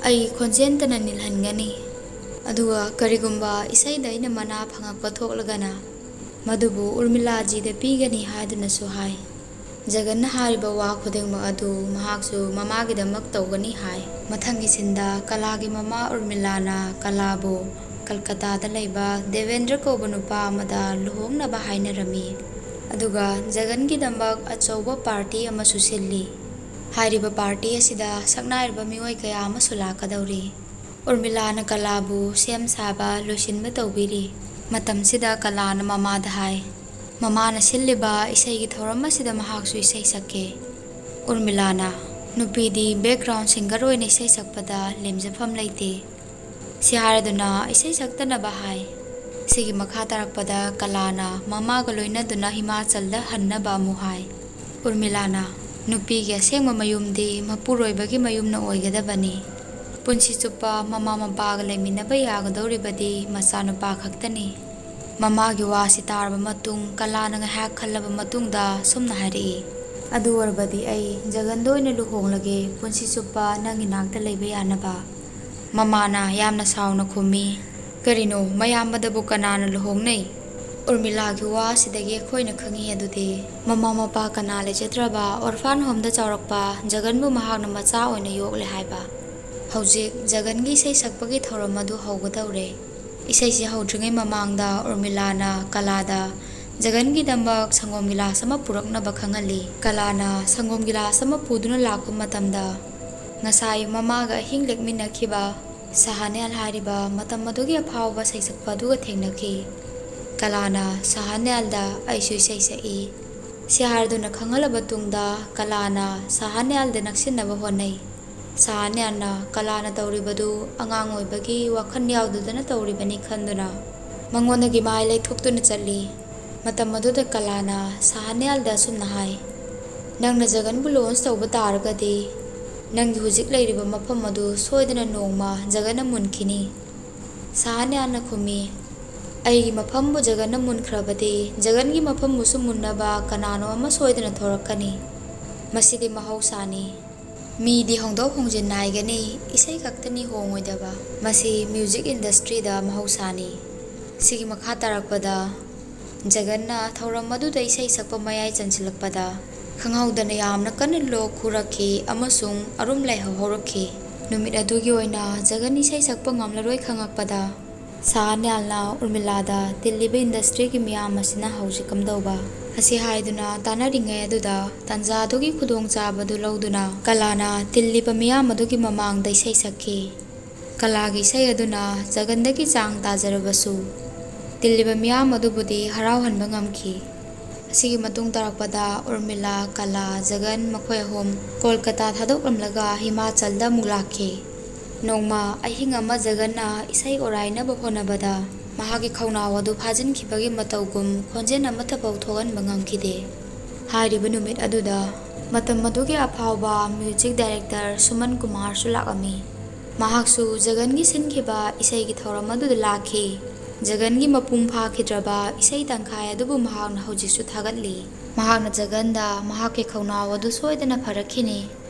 ꯑꯩꯒꯤ ꯈꯣꯟꯖꯦꯜꯇꯅ ꯅꯤꯜꯍꯟꯒꯅꯤ꯫ ꯑꯗꯨꯒ ꯀꯔꯤꯒꯨꯝꯕ ꯏꯁꯩꯗ ꯑꯩꯅ ꯃꯅꯥ ꯐꯪꯉꯛꯄ ꯊꯣꯛꯂꯒꯅ ꯃꯗꯨꯕꯨ ꯎꯔꯃꯤꯂꯥꯖꯤꯗ ꯄꯤꯒꯅꯤ" ꯍꯥꯏꯗꯨꯅꯁꯨ ꯍꯥꯏ꯫ ꯖꯒꯟꯅ ꯍꯥꯏꯔꯤꯕ ꯋꯥ ꯈꯨꯗꯤꯡꯃꯛ ꯑꯗꯨ ꯃꯍꯥꯛꯁꯨ ꯃꯃꯥꯒꯤꯗꯃꯛ ꯇꯧꯒꯅꯤ ꯍꯥꯏ꯫ ꯃꯊꯪꯒꯤ ꯁꯤꯟꯗ ꯀꯂꯥꯒꯤ ꯃꯃꯥ ꯎꯔꯃꯤꯂꯥꯅ ꯀꯂꯥꯕꯨ ꯀꯜꯀꯇꯥꯗ ꯂꯩꯕ ꯗꯦꯕꯦꯟꯗ꯭ꯔ ꯀꯧꯕ ꯅꯨꯄꯥ ꯑꯃꯗ ꯂꯨꯍꯣꯡꯅꯕ ꯍꯥꯏꯅꯔꯝꯃꯤ꯫ ꯑꯗꯨꯒ ꯖꯒꯟꯒꯤꯗꯃꯛ ꯑꯆꯧꯕ ꯄꯥꯔꯇꯤ ꯑꯃꯁꯨ ꯁꯤꯜꯂꯤ꯫ ꯍꯥꯏꯔꯤꯕ ꯄꯥꯔꯇꯤ ꯑꯁꯤꯗ ꯁꯛꯅꯥꯏꯔꯕ ꯃꯤꯑꯣꯏ ꯀꯌꯥ ꯑꯃꯁꯨ ꯂꯥꯛꯀꯗꯧꯔꯤ꯫ ꯎꯔꯃꯤꯂꯥꯅ ꯀꯂꯥꯕꯨ ꯁꯦꯝ ꯁꯥꯕ ꯂꯣꯏꯁꯤꯟꯕ ꯇꯧꯕꯤꯔꯤ꯫ ꯃꯇꯝꯁꯤꯗ ꯀꯂꯥꯅ ꯃꯃꯥꯗ ꯍꯥꯏ, ꯃꯃꯥꯅ ꯁꯤꯜꯂꯤꯕ ꯏꯁꯩꯒꯤ ꯊꯧꯔꯝ ꯑꯁꯤꯗ ꯃꯍꯥꯛꯁꯨ ꯏꯁꯩ ꯁꯛꯀꯦ꯫ ꯎꯔꯃꯤꯂꯥꯅ, ꯅꯨꯄꯤꯗꯤ background singer ꯑꯣꯏꯅ ꯏꯁꯩ ꯁꯛꯄꯗ ꯂꯦꯝꯖꯐꯝ ꯂꯩꯇꯦ꯫ ꯁꯤ ꯍꯥꯏꯔꯗꯨꯅ ꯏꯁꯩ ꯁꯛꯇꯅꯕ ꯍꯥꯏ꯫ ꯁꯤꯒꯤ ꯃꯈꯥ ꯇꯥꯔꯛꯄꯗ ꯀꯂꯥꯅ ꯃꯃꯥꯒ ꯂꯣꯏꯅꯗꯨꯅ ꯍꯤꯃꯥꯆꯜꯗ ꯍꯟꯅꯕ ꯑꯃꯨꯛ ꯍꯥꯏ꯫ ꯎꯔꯃꯤꯂꯥꯅ, "ꯅꯨꯄꯤꯒꯤ ꯑꯁꯦꯡꯕ ꯃꯌꯨꯝꯗꯤ ꯃꯄꯨꯔꯣꯏꯕꯒꯤ ꯃꯌꯨꯝꯅ ꯑꯣꯏꯒꯗꯕꯅꯤ꯫ ꯄꯨꯟꯁꯤ ꯆꯨꯞꯄ ꯃꯃꯥ ꯃꯄꯥꯒ ꯂꯩꯃꯤꯟꯅꯕ ꯌꯥꯒꯗꯧꯔꯤꯕꯗꯤ ꯃꯆꯥꯅꯨꯄꯥ ꯈꯛꯇꯅꯤ"꯫ ꯃꯃꯥꯒꯤ ꯋꯥꯁꯤ ꯇꯥꯔꯕ ꯃꯇꯨꯡ ꯀꯂꯥꯅ ꯉꯥꯏꯍꯥꯛ ꯈꯜꯂꯕ ꯃꯇꯨꯡꯗ ꯑꯁꯨꯝꯅ ꯍꯥꯏꯔꯛꯏ, "ꯑꯗꯨ ꯑꯣꯏꯔꯕꯗꯤ ꯑꯩ ꯖꯒꯟꯗ ꯑꯣꯏꯅ ꯂꯨꯍꯣꯡꯂꯒꯦ, ꯄꯨꯟꯁꯤ ꯆꯨꯞꯄ ꯅꯪꯒꯤ ꯅꯥꯛꯇ ꯂꯩꯕ ꯌꯥꯅꯕ"꯫ ꯃꯃꯥꯅ ꯌꯥꯝꯅ ꯁꯥꯎꯅ ꯈꯨꯝꯃꯤ, "ꯀꯔꯤꯅꯣ, ꯃꯌꯥꯝꯕꯗꯕꯨ ꯀꯅꯥꯅ ꯂꯨꯍꯣꯡꯅꯩ?" ꯎꯔꯃꯤꯂꯥꯒꯤ ꯋꯥꯁꯤꯗꯒꯤ ꯑꯩꯈꯣꯏꯅ ꯈꯪꯉꯤ ꯑꯗꯨꯗꯤ, ꯃꯃꯥ ꯃꯄꯥ ꯀꯅꯥ ꯂꯩꯖꯗ꯭ꯔꯕ orphan homeꯗ ꯆꯥꯎꯔꯛꯄ ꯖꯒꯟꯕꯨ ꯃꯍꯥꯛꯅ ꯃꯆꯥ ꯑꯣꯏꯅ ꯌꯣꯛꯂꯦ ꯍꯥꯏꯕ꯫ ꯍꯧꯖꯤꯛ ꯖꯒꯟꯒꯤ ꯏꯁꯩ ꯁꯛꯄꯒꯤ ꯊꯧꯔꯝ ꯑꯗꯨ ꯍꯧꯒꯗꯧꯔꯦ꯫ ꯏꯁꯩꯁꯤ ꯍꯧꯗ꯭ꯔꯤꯉꯩ ꯃꯃꯥꯡꯗ ꯎꯔꯃꯤꯂꯥꯅ ꯀꯂꯥꯗ ꯖꯒꯟꯒꯤꯗꯃꯛ ꯁꯪꯒꯣꯝ ꯒꯤꯂꯥꯁ ꯑꯃ ꯄꯨꯔꯛꯅꯕ ꯈꯪꯍꯜꯂꯤ꯫ ꯀꯂꯥꯅ ꯁꯪꯒꯣꯝ ꯒꯤꯂꯥꯁ ꯑꯃ ꯄꯨꯗꯨꯅ ꯂꯥꯛꯄ ꯃꯇꯝꯗ, ꯉꯁꯥꯏ ꯃꯃꯥꯒ ꯑꯍꯤꯡ ꯂꯦꯛꯃꯤꯟꯅꯈꯤꯕ ꯁꯍꯥꯅꯤꯌꯥꯜ ꯍꯥꯏꯔꯤꯕ ꯃꯇꯝ ꯑꯗꯨꯒꯤ ꯑꯐꯥꯎꯕ ꯁꯩꯁꯛꯄ ꯑꯗꯨꯒ ꯊꯦꯡꯅꯈꯤ꯫ ꯀꯂꯥꯅ ꯁꯍꯥꯅꯤꯌꯥꯜꯗ "ꯑꯩꯁꯨ ꯏꯁꯩ ꯁꯛꯏ" ꯁꯤ ꯍꯥꯏꯔꯗꯨꯅ ꯈꯪꯍꯜꯂꯕ ꯇꯨꯡꯗ, ꯀꯂꯥꯅ ꯁꯍꯥꯅꯤꯌꯥꯜꯗ ꯅꯛꯁꯤꯟꯅꯕ ꯍꯣꯠꯅꯩ꯫ ꯁꯍꯥꯅꯤꯌꯥꯜꯅ ꯀꯂꯥꯅ ꯇꯧꯔꯤꯕꯗꯨ ꯑꯉꯥꯡ ꯑꯣꯏꯕꯒꯤ ꯋꯥꯈꯜ ꯌꯥꯎꯗꯗꯅ ꯇꯧꯔꯤꯕꯅꯤ ꯈꯟꯗꯨꯅ ꯃꯉꯣꯟꯗꯒꯤ ꯃꯥꯏ ꯂꯩꯊꯣꯛꯇꯨꯅ ꯆꯠꯂꯤ꯫ ꯃꯇꯝ ꯑꯗꯨꯗ ꯀꯂꯥꯅ ꯁꯍꯥꯅꯤꯌꯥꯜꯗ ꯑꯁꯨꯝꯅ ꯍꯥꯏ, "ꯅꯪꯅ ꯖꯒꯟꯕꯨ launch ꯇꯧꯕ ꯇꯥꯔꯒꯗꯤ, ꯅꯪꯒꯤ ꯍꯧꯖꯤꯛ ꯂꯩꯔꯤꯕ ꯃꯐꯝ ꯑꯗꯨ ꯁꯣꯏꯗꯅ ꯅꯣꯡꯃ ꯖꯒꯟꯅ ꯃꯨꯟꯈꯤꯅꯤ"꯫ ꯁꯍꯥꯅꯤꯌꯥꯜꯅ ꯈꯨꯝꯃꯤ, "ꯑꯩꯒꯤ ꯃꯐꯝꯕꯨ ꯖꯒꯟꯅ ꯃꯨꯟꯈ꯭ꯔꯕꯗꯤ, ꯖꯒꯟꯒꯤ ꯃꯐꯝꯕꯨꯁꯨ ꯃꯨꯟꯅꯕ ꯀꯅꯥꯅꯣ ꯑꯃ ꯁꯣꯏꯗꯅ ꯊꯣꯔꯛꯀꯅꯤ꯫ ꯃꯁꯤꯗꯤ ꯃꯍꯧꯁꯥꯅꯤ꯫ ꯃꯤꯗꯤ ꯍꯣꯡꯗꯣꯛ ꯍꯣꯡꯖꯤꯟ ꯅꯥꯏꯒꯅꯤ, ꯏꯁꯩ ꯈꯛꯇꯅꯤ ꯍꯣꯡꯉꯣꯏꯗꯕ"꯫ ꯃꯁꯤ music industryꯗ ꯃꯍꯧꯁꯥꯅꯤ꯫ ꯁꯤꯒꯤ ꯃꯈꯥ ꯇꯥꯔꯛꯄꯗ ꯖꯒꯟꯅ ꯊꯧꯔꯝ ꯑꯗꯨꯗ ꯏꯁꯩ ꯁꯛꯄ ꯃꯌꯥꯏ ꯆꯟꯁꯤꯜꯂꯛꯄꯗ, ꯈꯪꯍꯧꯗꯅ ꯌꯥꯝꯅ ꯀꯟꯅ ꯂꯣꯛ ꯈꯨꯔꯛꯈꯤ ꯑꯃꯁꯨꯡ ꯑꯔꯨꯝ ꯂꯥꯏꯍꯧ ꯍꯧꯔꯛꯈꯤ꯫ ꯅꯨꯃꯤꯠ ꯑꯗꯨꯒꯤ ꯑꯣꯏꯅ ꯖꯒꯟ ꯏꯁꯩ ꯁꯛꯄ ꯉꯝꯂꯔꯣꯏ ꯈꯪꯉꯛꯄꯗ, ꯁꯍꯥꯅꯤꯌꯥꯜꯅ ꯎꯔꯃꯤꯂꯥꯗ "ꯇꯤꯜꯂꯤꯕ industryꯒꯤ ꯃꯤꯌꯥꯝ ꯑꯁꯤꯅ ꯍꯧꯖꯤꯛ ꯀꯝꯗꯧꯕ?" ꯑꯁꯤ ꯍꯥꯏꯗꯨꯅ ꯇꯥꯟꯅꯔꯤꯉꯩ ꯑꯗꯨꯗ, ꯇꯥꯟꯖꯥ ꯑꯗꯨꯒꯤ ꯈꯨꯗꯣꯡꯆꯥꯕꯗꯨ ꯂꯧꯗꯨꯅ ꯀꯂꯥꯅ ꯇꯤꯜꯂꯤꯕ ꯃꯤꯌꯥꯝ ꯑꯗꯨꯒꯤ ꯃꯃꯥꯡꯗ ꯏꯁꯩ ꯁꯛꯈꯤ꯫ ꯀꯂꯥꯒꯤ ꯏꯁꯩ ꯑꯗꯨꯅ ꯖꯒꯟꯗꯒꯤ ꯆꯥꯡ ꯇꯥꯖꯔꯕꯁꯨ, ꯇꯤꯜꯂꯤꯕ ꯃꯤꯌꯥꯝ ꯑꯗꯨꯕꯨꯗꯤ ꯍꯔꯥꯎꯍꯟꯕ ꯉꯝꯈꯤ꯫ ꯑꯁꯤꯒꯤ ꯃꯇꯨꯡ ꯇꯥꯔꯛꯄꯗ ꯎꯔꯃꯤꯂꯥ, ꯀꯂꯥ, ꯖꯒꯟ ꯃꯈꯣꯏ ꯑꯍꯨꯝ ꯀꯣꯜꯀꯇꯥ ꯊꯥꯗꯣꯛꯂꯝꯂꯒ ꯍꯤꯃꯥꯆꯜꯗ ꯑꯃꯨꯛ ꯂꯥꯛꯈꯤ꯫ ꯅꯣꯡꯃ ꯑꯍꯤꯡ ꯑꯃ ꯖꯒꯟꯅ ꯏꯁꯩ ꯑꯣꯔꯥꯏꯅꯕ ꯍꯣꯠꯅꯕꯗ ꯃꯍꯥꯛꯀꯤ ꯈꯧꯅꯥꯎ ꯑꯗꯨ ꯐꯥꯖꯤꯟꯈꯤꯕꯒꯤ ꯃꯇꯧꯒꯨꯝ ꯈꯣꯟꯖꯦꯜ ꯑꯃꯠꯇ ꯐꯥꯎ ꯊꯣꯛꯍꯟꯕ ꯉꯝꯈꯤꯗꯦ꯫ ꯍꯥꯏꯔꯤꯕ ꯅꯨꯃꯤꯠ ꯑꯗꯨꯗ ꯃꯇꯝ ꯑꯗꯨꯒꯤ ꯑꯐꯥꯎꯕ ꯃ꯭ꯌꯨꯖꯤꯛ ꯗꯥꯏꯔꯦꯛꯇꯔ ꯁꯨꯃꯟ ꯀꯨꯃꯥꯔꯁꯨ ꯂꯥꯛꯂꯝꯃꯤ꯫ ꯃꯍꯥꯛꯁꯨ ꯖꯒꯟꯒꯤ ꯁꯤꯟꯈꯤꯕ ꯏꯁꯩꯒꯤ ꯊꯧꯔꯝ ꯑꯗꯨꯗ ꯂꯥꯛꯈꯤ꯫ ꯖꯒꯟꯒꯤ ꯃꯄꯨꯡ ꯐꯥꯈꯤꯗ꯭ꯔꯕ ꯏꯁꯩ ꯇꯪꯈꯥꯏ ꯑꯗꯨꯕꯨ ꯃꯍꯥꯛꯅ ꯍꯧꯖꯤꯛꯁꯨ ꯊꯥꯒꯠꯂꯤ꯫ ꯃꯍꯥꯛꯅ ꯖꯒꯟꯗ ꯃꯍꯥꯛꯀꯤ ꯈꯧꯅꯥꯎ ꯑꯗꯨ ꯁꯣꯏꯗꯅ ꯐꯔꯛꯈꯤꯅꯤ,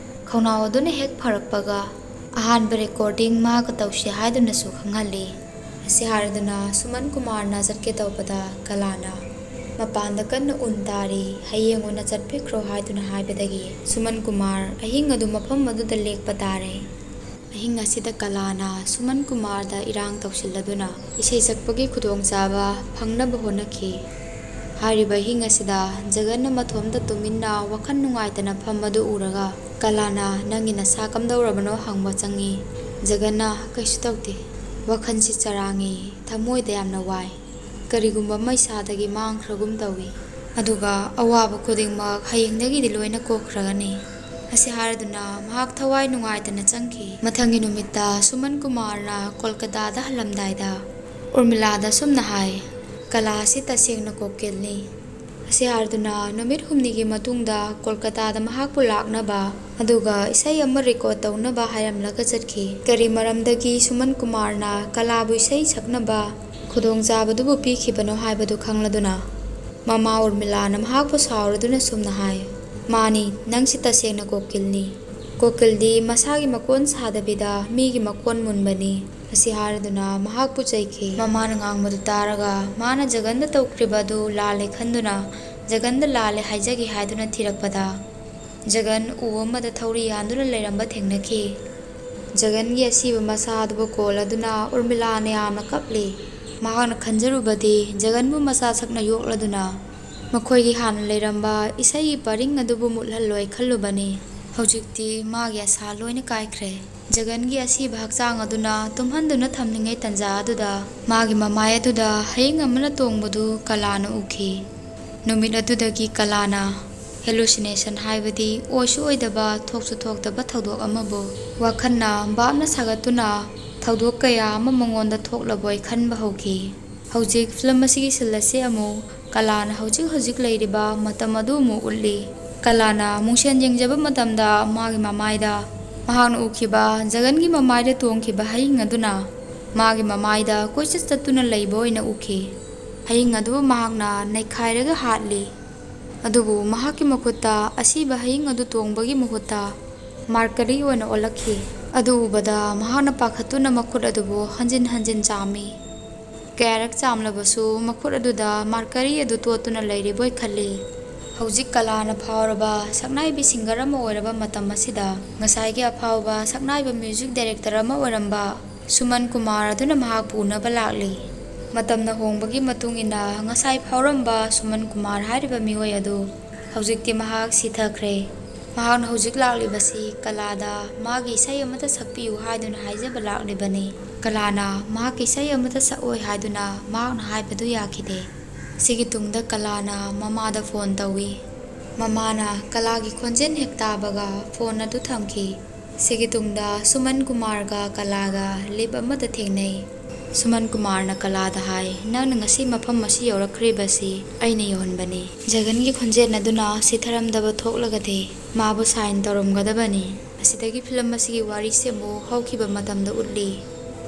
ꯈꯧꯅꯥꯎ ꯑꯗꯨꯅ ꯍꯦꯛ ꯐꯔꯛꯄꯒ ꯑꯍꯥꯟꯕ ꯔꯦꯀꯣꯔꯗꯤꯡ ꯃꯍꯥꯛꯀ ꯇꯧꯁꯤ ꯍꯥꯏꯗꯨꯅꯁꯨ ꯈꯪꯍꯜꯂꯤ꯫ ꯑꯁꯤ ꯍꯥꯏꯔꯗꯨꯅ ꯁꯨꯃꯟ ꯀꯨꯃꯥꯔꯅ ꯆꯠꯀꯦ ꯇꯧꯕꯗ ꯀꯂꯥꯅ ꯃꯄꯥꯟꯗ ꯀꯟꯅ ꯎꯟ ꯇꯥꯔꯤ, ꯍꯌꯦꯡ ꯑꯣꯏꯅ ꯆꯠꯄꯤꯈ꯭ꯔꯣ ꯍꯥꯏꯗꯨꯅ ꯍꯥꯏꯕꯗꯒꯤ ꯁꯨꯃꯟ ꯀꯨꯃꯥꯔ ꯑꯍꯤꯡ ꯑꯗꯨ ꯃꯐꯝ ꯑꯗꯨꯗ ꯂꯦꯛꯄ ꯇꯥꯔꯦ꯫ ꯑꯍꯤꯡ ꯑꯁꯤꯗ ꯀꯂꯥꯅ ꯁꯨꯃꯟ ꯀꯨꯃꯥꯔꯗ ꯏꯔꯥꯡ ꯇꯧꯁꯤꯜꯂꯗꯨꯅ ꯏꯁꯩ ꯁꯛꯄꯒꯤ ꯈꯨꯗꯣꯡꯆꯥꯕ ꯐꯪꯅꯕ ꯍꯣꯠꯅꯈꯤ꯫ ꯍꯥꯏꯔꯤꯕ ꯑꯍꯤꯡ ꯑꯁꯤꯗ ꯖꯒꯟꯅ ꯃꯊꯣꯝꯗ ꯇꯨꯃꯤꯟꯅ ꯋꯥꯈꯜ ꯅꯨꯡꯉꯥꯏꯇꯅ ꯐꯝꯕꯗꯨ ꯎꯔꯒ ꯀꯂꯥꯅ "ꯅꯪꯒꯤ ꯅꯁꯥ ꯀꯝꯗꯧꯔꯕꯅꯣ?" ꯍꯪꯕ ꯆꯪꯉꯤ꯫ ꯖꯒꯟꯅ "ꯀꯩꯁꯨ ꯇꯧꯗꯦ, ꯋꯥꯈꯜꯁꯤ ꯆꯔꯥꯡꯉꯤ, ꯊꯃꯣꯏꯗ ꯌꯥꯝꯅ ꯋꯥꯏ꯫ ꯀꯔꯤꯒꯨꯝꯕ ꯑꯃ ꯏꯁꯥꯗꯒꯤ ꯃꯥꯡꯈ꯭ꯔꯒꯨꯝ ꯇꯧꯏ꯫ ꯑꯗꯨꯒ ꯑꯋꯥꯕ ꯈꯨꯗꯤꯡꯃꯛ ꯍꯌꯦꯡꯗꯒꯤꯗꯤ ꯂꯣꯏꯅ ꯀꯣꯛꯈ꯭ꯔꯒꯅꯤ"꯫ ꯑꯁꯤ ꯍꯥꯏꯔꯗꯨꯅ ꯃꯍꯥꯛ ꯊꯋꯥꯏ ꯅꯨꯡꯉꯥꯏꯇꯅ ꯆꯪꯈꯤ꯫ ꯃꯊꯪꯒꯤ ꯅꯨꯃꯤꯠꯇ ꯁꯨꯃꯟ ꯀꯨꯃꯥꯔꯅ ꯀꯣꯜꯀꯇꯥꯗ ꯍꯜꯂꯝꯗꯥꯏꯗ ꯎꯔꯃꯤꯂꯥꯗ ꯑꯁꯨꯝꯅ ꯍꯥꯏ, "ꯀꯂꯥ ꯑꯁꯤ ꯇꯁꯦꯡꯅ ꯀꯣꯀꯤꯜꯅꯤ"꯫ ꯑꯁꯤ ꯍꯥꯏꯔꯗꯨꯅ ꯅꯨꯃꯤꯠ ꯍꯨꯝꯅꯤꯒꯤ ꯃꯇꯨꯡꯗ ꯀꯣꯜꯀꯇꯥꯗ ꯃꯍꯥꯛꯄꯨ ꯂꯥꯛꯅꯕ ꯑꯗꯨꯒ ꯏꯁꯩ ꯑꯃ ꯔꯦꯀꯣꯔꯗ ꯇꯧꯅꯕ ꯍꯥꯏꯔꯝꯂꯒ ꯆꯠꯈꯤ꯫ ꯀꯔꯤ ꯃꯔꯝꯗꯒꯤ ꯁꯨꯃꯟ ꯀꯨꯃꯥꯔꯅ ꯀꯂꯥꯕꯨ ꯏꯁꯩ ꯁꯛꯅꯕ ꯈꯨꯗꯣꯡꯆꯥꯕꯗꯨꯕꯨ ꯄꯤꯈꯤꯕꯅꯣ ꯍꯥꯏꯕꯗꯨ ꯈꯪꯂꯗꯨꯅ ꯃꯃꯥ ꯎꯔꯃꯤꯂꯥꯅ ꯃꯍꯥꯛꯄꯨ ꯁꯥꯎꯔꯗꯨꯅ ꯁꯨꯝꯅ ꯍꯥꯏ, "ꯃꯥꯅꯤ, ꯅꯪꯁꯤ ꯇꯁꯦꯡꯅ ꯀꯣꯀꯤꯜꯅꯤ꯫ ꯀꯣꯀꯤꯜꯗꯤ ꯃꯁꯥꯒꯤ ꯃꯀꯣꯟ ꯁꯥꯗꯕꯤꯗ ꯃꯤꯒꯤ ꯃꯀꯣꯟ ꯃꯨꯟꯕꯅꯤ"꯫ ꯑꯁꯤ ꯍꯥꯏꯔꯗꯨꯅ ꯃꯍꯥꯛꯄꯨ ꯆꯩꯈꯤ꯫ ꯃꯃꯥꯅ ꯉꯥꯡꯕꯗꯨ ꯇꯥꯔꯒ ꯃꯥꯅ ꯖꯒꯟꯗ ꯇꯧꯈ꯭ꯔꯤꯕ ꯑꯗꯨ ꯂꯥꯜꯂꯦ ꯈꯟꯗꯨꯅ ꯖꯒꯟꯗ ꯂꯥꯜꯂꯦ ꯍꯥꯏꯖꯒꯦ ꯍꯥꯏꯗꯨꯅ ꯊꯤꯔꯛꯄꯗ ꯖꯒꯟ ꯎ ꯑꯃꯗ ꯊꯧꯔꯤ ꯌꯥꯟꯗꯨꯅ ꯂꯩꯔꯝꯕ ꯊꯦꯡꯅꯈꯤ꯫ ꯖꯒꯟꯒꯤ ꯑꯁꯤꯕ ꯃꯁꯥ ꯑꯗꯨꯕꯨ ꯀꯣꯜꯂꯗꯨꯅ ꯎꯔꯃꯤꯂꯥꯅ ꯌꯥꯝꯅ ꯀꯞꯂꯤ꯫ ꯃꯍꯥꯛꯅ ꯈꯟꯖꯔꯨꯕꯗꯤ ꯖꯒꯟꯕꯨ ꯃꯆꯥ ꯁꯛꯅ ꯌꯣꯛꯂꯗꯨꯅ ꯃꯈꯣꯏꯒꯤ ꯍꯥꯟꯅ ꯂꯩꯔꯝꯕ ꯏꯁꯩꯒꯤ ꯄꯔꯤꯡ ꯑꯗꯨꯕꯨ ꯃꯨꯠꯍꯜꯂꯣꯏ ꯈꯜꯂꯨꯕꯅꯤ꯫ ꯍꯧꯖꯤꯛꯇꯤ ꯃꯥꯒꯤ ꯑꯁꯥ ꯂꯣꯏꯅ ꯀꯥꯏꯈ꯭ꯔꯦ꯫ ꯖꯒꯟꯒꯤ ꯑꯁꯤꯕ ꯍꯛꯆꯥꯡ ꯑꯗꯨꯅ ꯇꯨꯝꯍꯟꯗꯨꯅ ꯊꯝꯂꯤꯉꯩ ꯇꯟꯖꯥ ꯑꯗꯨꯗ ꯃꯥꯒꯤ ꯃꯃꯥꯏ ꯑꯗꯨꯗ ꯍꯌꯤꯡ ꯑꯃꯅ ꯇꯣꯡꯕꯗꯨ ꯀꯂꯥꯅ ꯎꯈꯤ꯫ ꯅꯨꯃꯤꯠ ꯑꯗꯨꯗꯒꯤ ꯀꯂꯥꯅ ꯍꯦꯂꯨꯁꯤꯅꯦꯁꯟ, ꯍꯥꯏꯕꯗꯤ ꯑꯣꯏꯁꯨ ꯑꯣꯏꯗꯕ, ꯊꯣꯛꯁꯨ ꯊꯣꯛꯇꯕ ꯊꯧꯗꯣꯛ ꯑꯃꯕꯨ ꯋꯥꯈꯜꯅ ꯚꯥꯞꯅ ꯁꯥꯒꯠꯇꯨꯅ ꯊꯧꯗꯣꯛ ꯀꯌꯥ ꯑꯃ ꯃꯉꯣꯟꯗ ꯊꯣꯛꯂꯕꯣꯏ ꯈꯟꯕ ꯍꯧꯈꯤ꯫ ꯍꯧꯖꯤꯛ ꯐꯤꯂꯝ ꯑꯁꯤꯒꯤ ꯁꯤꯜ ꯑꯁꯤ ꯑꯃꯨꯛ ꯀꯂꯥꯅ ꯍꯧꯖꯤꯛ ꯍꯧꯖꯤꯛ ꯂꯩꯔꯤꯕ ꯃꯇꯝ ꯑꯗꯨ ꯑꯃꯨꯛ ꯎꯠꯂꯤ꯫ ꯀꯂꯥꯅ ꯃꯨꯡꯁꯦꯟ ꯌꯦꯡꯖꯕ ꯃꯇꯝꯗ ꯃꯥꯒꯤ ꯃꯃꯥꯏꯗ ꯃꯍꯥꯛꯅ ꯎꯈꯤꯕ ꯖꯒꯟꯒꯤ ꯃꯃꯥꯏꯗ ꯇꯣꯡꯈꯤꯕ ꯍꯌꯤꯡ ꯑꯗꯨꯅ ꯃꯥꯒꯤ ꯃꯃꯥꯏꯗ ꯀꯣꯏꯆꯠ ꯆꯠꯇꯨꯅ ꯂꯩꯕ ꯑꯣꯏꯅ ꯎꯈꯤ꯫ ꯍꯌꯤꯡ ꯑꯗꯨꯕꯨ ꯃꯍꯥꯛꯅ ꯅꯩꯈꯥꯏꯔꯒ ꯍꯥꯠꯂꯤ꯫ ꯑꯗꯨꯕꯨ ꯃꯍꯥꯛꯀꯤ ꯃꯈꯨꯠꯇ ꯑꯁꯤꯕ ꯍꯌꯤꯡ ꯑꯗꯨ ꯇꯣꯡꯕꯒꯤ ꯃꯍꯨꯠꯇ ꯃꯥꯔꯀꯔꯤ ꯑꯣꯏꯅ ꯑꯣꯜꯂꯛꯈꯤ꯫ ꯑꯗꯨ ꯎꯕꯗ ꯃꯍꯥꯛꯅ ꯄꯥꯈꯠꯇꯨꯅ ꯃꯈꯨꯠ ꯑꯗꯨꯕꯨ ꯍꯟꯖꯤꯟ ꯍꯟꯖꯤꯟ ꯆꯥꯝꯃꯤ꯫ ꯀꯌꯥꯔꯛ ꯆꯥꯝꯂꯕꯁꯨ ꯃꯈꯨꯠ ꯑꯗꯨꯗ ꯃꯥꯔꯀꯔꯤ ꯑꯗꯨ ꯇꯣꯠꯇꯨꯅ ꯂꯩꯔꯤꯕꯣꯏ ꯈꯜꯂꯤ꯫ ꯍꯧꯖꯤꯛ ꯀꯂꯥꯅ ꯐꯥꯎꯔꯕ ꯁꯛꯅꯥꯏꯕꯤ ꯁꯤꯡꯒꯔ ꯑꯃ ꯑꯣꯏꯔꯕ ꯃꯇꯝ ꯑꯁꯤꯗ, ꯉꯁꯥꯏꯒꯤ ꯑꯐꯥꯎꯕ ꯁꯛꯅꯥꯏꯕ ꯃ꯭ꯌꯨꯖꯤꯛ ꯗꯥꯏꯔꯦꯛꯇꯔ ꯑꯃ ꯑꯣꯏꯔꯝꯕ ꯁꯨꯃꯟ ꯀꯨꯃꯥꯔ ꯑꯗꯨꯅ ꯃꯍꯥꯛꯄꯨ ꯎꯅꯕ ꯂꯥꯛꯂꯤ꯫ ꯃꯇꯝꯅ ꯍꯣꯡꯕꯒꯤ ꯃꯇꯨꯡ ꯏꯟꯅ ꯉꯁꯥꯏ ꯐꯥꯎꯔꯝꯕ ꯁꯨꯃꯟ ꯀꯨꯃꯥꯔ ꯍꯥꯏꯔꯤꯕ ꯃꯤꯑꯣꯏ ꯑꯗꯨ ꯍꯧꯖꯤꯛꯇꯤ ꯃꯍꯥꯛ ꯁꯤꯊꯈ꯭ꯔꯦ꯫ ꯃꯍꯥꯛꯅ ꯍꯧꯖꯤꯛ ꯂꯥꯛꯂꯤꯕꯁꯤ ꯀꯂꯥꯗ ꯃꯥꯒꯤ ꯏꯁꯩ ꯑꯃꯠꯇ ꯁꯛꯄꯤꯌꯨ ꯍꯥꯏꯗꯨꯅ ꯍꯥꯏꯖꯕ ꯂꯥꯛꯂꯤꯕꯅꯤ꯫ ꯀꯂꯥꯅ ꯃꯍꯥꯛꯀꯤ ꯏꯁꯩ ꯑꯃꯠꯇ ꯁꯛꯑꯣꯏ ꯍꯥꯏꯗꯨꯅ ꯃꯍꯥꯛꯅ ꯍꯥꯏꯕꯗꯨ ꯌꯥꯈꯤꯗꯦ꯫ ꯁꯤꯒꯤ ꯇꯨꯡꯗ ꯀꯂꯥꯅ ꯃꯃꯥꯗ ꯐꯣꯟ ꯇꯧꯏ꯫ ꯃꯃꯥꯅ ꯀꯂꯥꯒꯤ ꯈꯣꯟꯖꯦꯜ ꯍꯦꯛ ꯇꯥꯕꯒ ꯐꯣꯟ ꯑꯗꯨ ꯊꯝꯈꯤ꯫ ꯁꯤꯒꯤ ꯇꯨꯡꯗ ꯁꯨꯃꯟ ꯀꯨꯃꯥꯔꯒ ꯀꯂꯥꯒ ꯂꯤꯞ ꯑꯃꯗ ꯊꯦꯡꯅꯩ꯫ ꯁꯨꯃꯟ ꯀꯨꯃꯥꯔꯅ ꯀꯂꯥꯗ ꯍꯥꯏ, "ꯅꯪꯅ ꯉꯁꯤ ꯃꯐꯝ ꯑꯁꯤ ꯌꯧꯔꯛꯈ꯭ꯔꯤꯕꯁꯤ ꯑꯩꯅ ꯌꯧꯍꯟꯕꯅꯤ꯫" ꯖꯒꯟꯒꯤ ꯈꯣꯟꯖꯦꯜ ꯑꯗꯨꯅ ꯁꯤꯊꯔꯝꯗꯕ ꯊꯣꯛꯂꯒꯗꯤ ꯃꯥꯕꯨ ꯁꯥꯏꯟ ꯇꯧꯔꯝꯒꯗꯕꯅꯤ꯫ ꯑꯁꯤꯗꯒꯤ ꯐꯤꯂꯝ ꯑꯁꯤꯒꯤ ꯋꯥꯔꯤꯁꯤ ꯑꯃꯨꯛ ꯍꯧꯈꯤꯕ ꯃꯇꯝꯗ ꯎꯠꯂꯤ꯫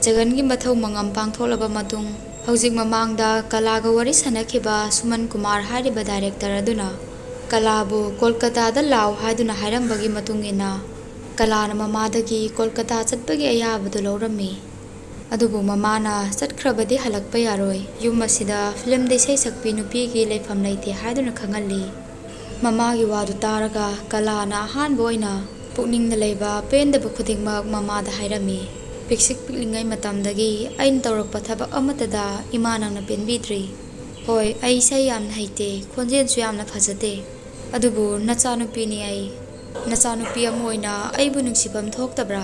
ꯖꯒꯟꯒꯤ ꯃꯊꯧ ꯃꯉꯝ ꯄꯥꯡꯊꯣꯛꯂꯕ ꯃꯇꯨꯡ, ꯍꯧꯖꯤꯛ ꯃꯃꯥꯡꯗ ꯀꯂꯥꯒ ꯋꯥꯔꯤ ꯁꯥꯟꯅꯈꯤꯕ ꯁꯨꯃꯟ ꯀꯨꯃꯥꯔ ꯍꯥꯏꯔꯤꯕ ꯗꯥꯏꯔꯦꯛꯇꯔ ꯑꯗꯨꯅ ꯀꯂꯥꯕꯨ ꯀꯣꯜꯀꯇꯥꯗ ꯂꯥꯛꯎ ꯍꯥꯏꯗꯨꯅ ꯍꯥꯏꯔꯝꯕꯒꯤ ꯃꯇꯨꯡ ꯏꯟꯅ, ꯀꯂꯥꯅ ꯃꯃꯥꯗꯒꯤ ꯀꯣꯜꯀꯇꯥ ꯆꯠꯄꯒꯤ ꯑꯌꯥꯕꯗꯨ ꯂꯧꯔꯝꯃꯤ꯫ ꯑꯗꯨꯕꯨ ꯃꯃꯥꯅ ꯆꯠꯈ꯭ꯔꯕꯗꯤ ꯍꯜꯂꯛꯄ ꯌꯥꯔꯣꯏ, ꯌꯨꯝ ꯑꯁꯤꯗ ꯐꯤꯂꯝꯗ ꯏꯁꯩ ꯁꯛꯄꯤ ꯅꯨꯄꯤꯒꯤ ꯂꯩꯐꯝ ꯂꯩꯇꯦ ꯍꯥꯏꯗꯨꯅ ꯈꯪꯍꯜꯂꯤ꯫ ꯃꯃꯥꯒꯤ ꯋꯥꯗꯨ ꯇꯥꯔꯒ ꯀꯂꯥꯅ ꯑꯍꯥꯟꯕ ꯑꯣꯏꯅ ꯄꯨꯛꯅꯤꯡꯗ ꯂꯩꯕ ꯄꯦꯟꯗꯕ ꯈꯨꯗꯤꯡꯃꯛ ꯃꯃꯥꯗ ꯍꯥꯏꯔꯝꯃꯤ꯫ ꯄꯤꯛꯁꯤꯛ ꯄꯤꯛꯂꯤꯉꯩ ꯃꯇꯝꯗꯒꯤ ꯑꯩꯅ ꯇꯧꯔꯛꯄ ꯊꯕꯛ ꯑꯃꯠꯇꯗ ꯏꯃꯥ ꯅꯪꯅ ꯄꯦꯟꯕꯤꯗ꯭ꯔꯤ꯫ ꯍꯣꯏ, ꯑꯩ ꯏꯁꯩ ꯌꯥꯝꯅ ꯍꯩꯇꯦ, ꯈꯣꯟꯖꯦꯜꯁꯨ ꯌꯥꯝꯅ ꯐꯖꯗꯦ, ꯑꯗꯨꯕꯨ ꯅꯆꯥꯅꯨꯄꯤꯅꯤ ꯑꯩ꯫ ꯅꯆꯥꯅꯨꯄꯤ ꯑꯃ ꯑꯣꯏꯅ ꯑꯩꯕꯨ ꯅꯨꯡꯁꯤꯐꯝ ꯊꯣꯛꯇꯕ꯭ꯔꯥ?